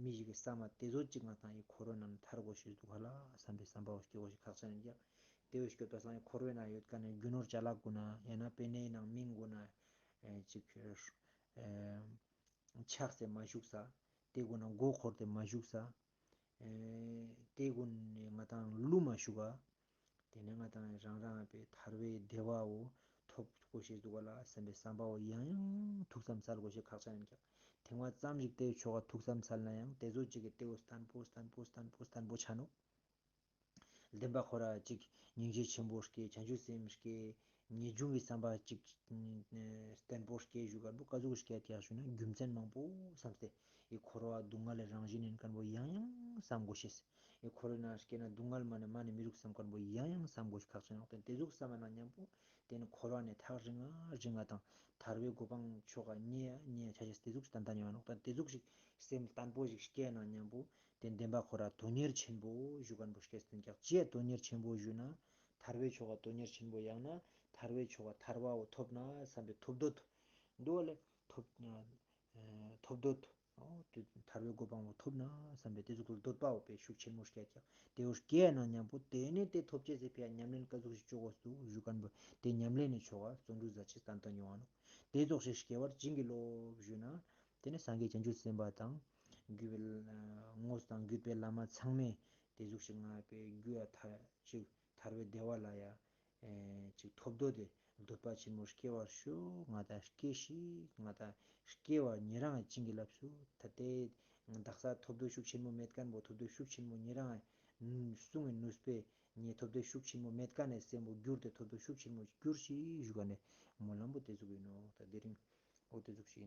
མི་ཞིག་གི་བསམ་པ་དེ་ཚོ་གཅིག་ང་དང་ཡི་འཁོར་བ་ནང་ནས་ཐར་དགོས་ཤེས་འདུག་ག་ལ་བསམ་པའི་བསམ་པ་བོ་སྐྱེ་དགོས་ཤེས་ཁག་ཅན་ཡིན་ཀྱང་། དེ་བས་སྐྱོབ་པ་སང་ཡི་འཁོར་བའི་ནང་ཡོད་མཁན་ནས་རྒྱུ་ནོར་ཅ་ལག་དགོས་ན་ཡང་ན་པེ་ནེའི་ནང་མིང་དགོས་ན་ཅིག་ཆགས་སེ་མ་བཞུགས་ས། དེ་དགོས་ན་མགོ་འཁོར་ཏེ་མ་བཞུགས་ས། དེ་དགོས་ནས་ང་དང་ལུ་མ་བཞུགས་ག་དེ་ནས་ང་དང་རང་རང་པའི་ཐར་བའི་བདེ་བའོ་ཐོབ་དགོས་ཤེས་འདུག་ག་ལ་བསམ་པའི་བསམ་པའོ་ཡང་ཡང་ཐུགས་བསམ་སལ་དགོས་ཤེས་ཁག་ཅན་ཡིན་ཀྱང་། ཐེངས་མ་ཙམ་ཞིག་དེ་ཆོ་ག་ཐུགས་བསམ་སལ་ན་ཡང་དེ་ཚོ་གཅིག་གི་དེའོ་བརྟན་པོ་བརྟན་པོ་བརྟན་པོ་བརྟན་པོ་ཆ་ནོ། བདེན་པ་ཁོ་ར་གཅིག་སྙིང་རྗེ་ཆེན་པོ་སྐྱེ་བྱང་ཆུབ་སེམས་སྐྱེ་ངེས་འབྱུང་གི་བསམ་པ་གཅིག་བརྟན་པོ་སྐྱེ་ཞུ་ག་འདུག་ག་ཟུག་སྐྱེ་དེ་ཡག་ཞུ་ན་རྒྱུ་མཚན་མང་པོ་བསམ་སྟེ་ཡི་འཁོར་བ་སྡུག་བསྔལ་ལས་རང་བཞིན་ཡིན་མཁན་པོ་ཡང་ཡང་བསམ་དགོས་ཤེས། ཡི་འཁོར་བའི་ནང་སྐྱེས་ན་སྡུག་བསྔལ་མ་ནས་མ་ནས་མི་རུག་བསམ་མཁན་པོ་ཡང་ཡང་བསམ་དགོས་ཤེས་ཁག་ཅན་ཡོད་དེ་དེ་ཟུག་བསམ་པ་ན་མཉམ་པོ་དེ་ནི་འཁོར་བ་ནས་ཐག་རིང་ང་རིང་ང་དང་ཐར་བའི་གོ་འཕང་ཆོ་ག་ཉེ་ཡ་ཉེ་ཡ་ཆ་ཤེས་དེ་ཟུག་ཞིག་ཏན་ཏན་ཡོང་ནོག་ད་དེ་ཟུག་ཞིག་སེམས་བརྟན་པོ་ཞིག་སྐྱེས་ན་མཉམ་པོ། དེ་བདེན་པ་ཁོ་ར་དོན་གཉེར་ཆེན་པོ་ཞུ་མཁན་པོ་སྐྱེས་ཟིན་ཀྱག་ཅེས་དོན་གཉེར་ཆེན་པོ་ཞུ་ན། ཐར་བའི་ཆོ་ག་དོན་གཉེར་ཆེན་པོ་ཡང་ན་ཐར་བའི་ཆོ་ག་ཐར་བའོ་ཐོབ་ན་བསམ་པའི་ཐོབ་འདོད། འདུག་བ་ལས་ཐོབ་ཐོབ་འདོད། ཐར་བའི་གོ་འཕང་པོ་ཐོབ་ན་བསམ་པའི་དེ་ཟུག་གི་འདོད་པའོ་པའི་ཤུགས་ཆེན་མོ་སྐྱེས་ཀྱག་དེ་འོ་སྐྱེས་ན་མཉམ་པོ་དེ་ནས་དེ་ཐོབ་ཅེས་ཟེར་ཕའི་ཉམས་ལེན་ཀ་ཟུག་ཞིག་ཆོ་ག་སུ་ཞུ་མཁན་པོ་དེ་ཉམས་ལེན་ནི་ཆོ་ག་བརྩོན་འགྲུས་ཟ་ཆེས་ཏན་ཏན་ཡོང་བ་ནོ། དེ་ཙོགས་ཤིག་སྐྱེ་བར་བྱིན་གྱིས་རློབས་ཞུ་ན། དེ་ནས་སངས་རྒྱས་བྱང་ཆུབ་སེམས་དཔའ་དང་། རྒྱུད་པའི་དངོས་དང་བརྒྱུད་པའི་བླ་མ་ཚང་མས་དེ་ཟུག་ཞིག་ང་པའི་རྒྱུ་ཡ་ཐ་ཅིག་ཐར་བའི་བདེ་བ་ལ་ཡ་ཅིག་ཐོབ་འདོད་དེ་འདོད་པ་ཆེན་མོ་སྐྱེ་བར་ཤོག་ང་ད་སྐྱེ་ཤིག་ང་ད་སྐྱེ་བ་ཉེ་རང་བྱིན་གྱིས་བརླབས་སོ། ད་དེ་དག་ས་ཐོབ་འདོད་ཤུགས་ཆེན་མོ་མེད་མཁན་པོ་ཐོབ་འདོད་ཤུགས་ཆེན་མོ་ཉེ་རང་གསུང་བའི་ནུས་པས་ ངས་ཐོབ་འདོད་ཤུགས་ཆེན་མོ་མེད་ཀ་ནས་བཙན་པོ་བསྒྱུར་ཏེ་ཐོབ་འདོད་ཤུགས་ཆེན་མོ་བསྒྱུར་ཞིག་ཞུ་ག་ནས་སྨོན་ལམ་པོ་དེ་ཟུག་ཡིན་ནོ། ད་དེ་རིང་འོ་དེ་ཟུག་ཞིག་ཡིན།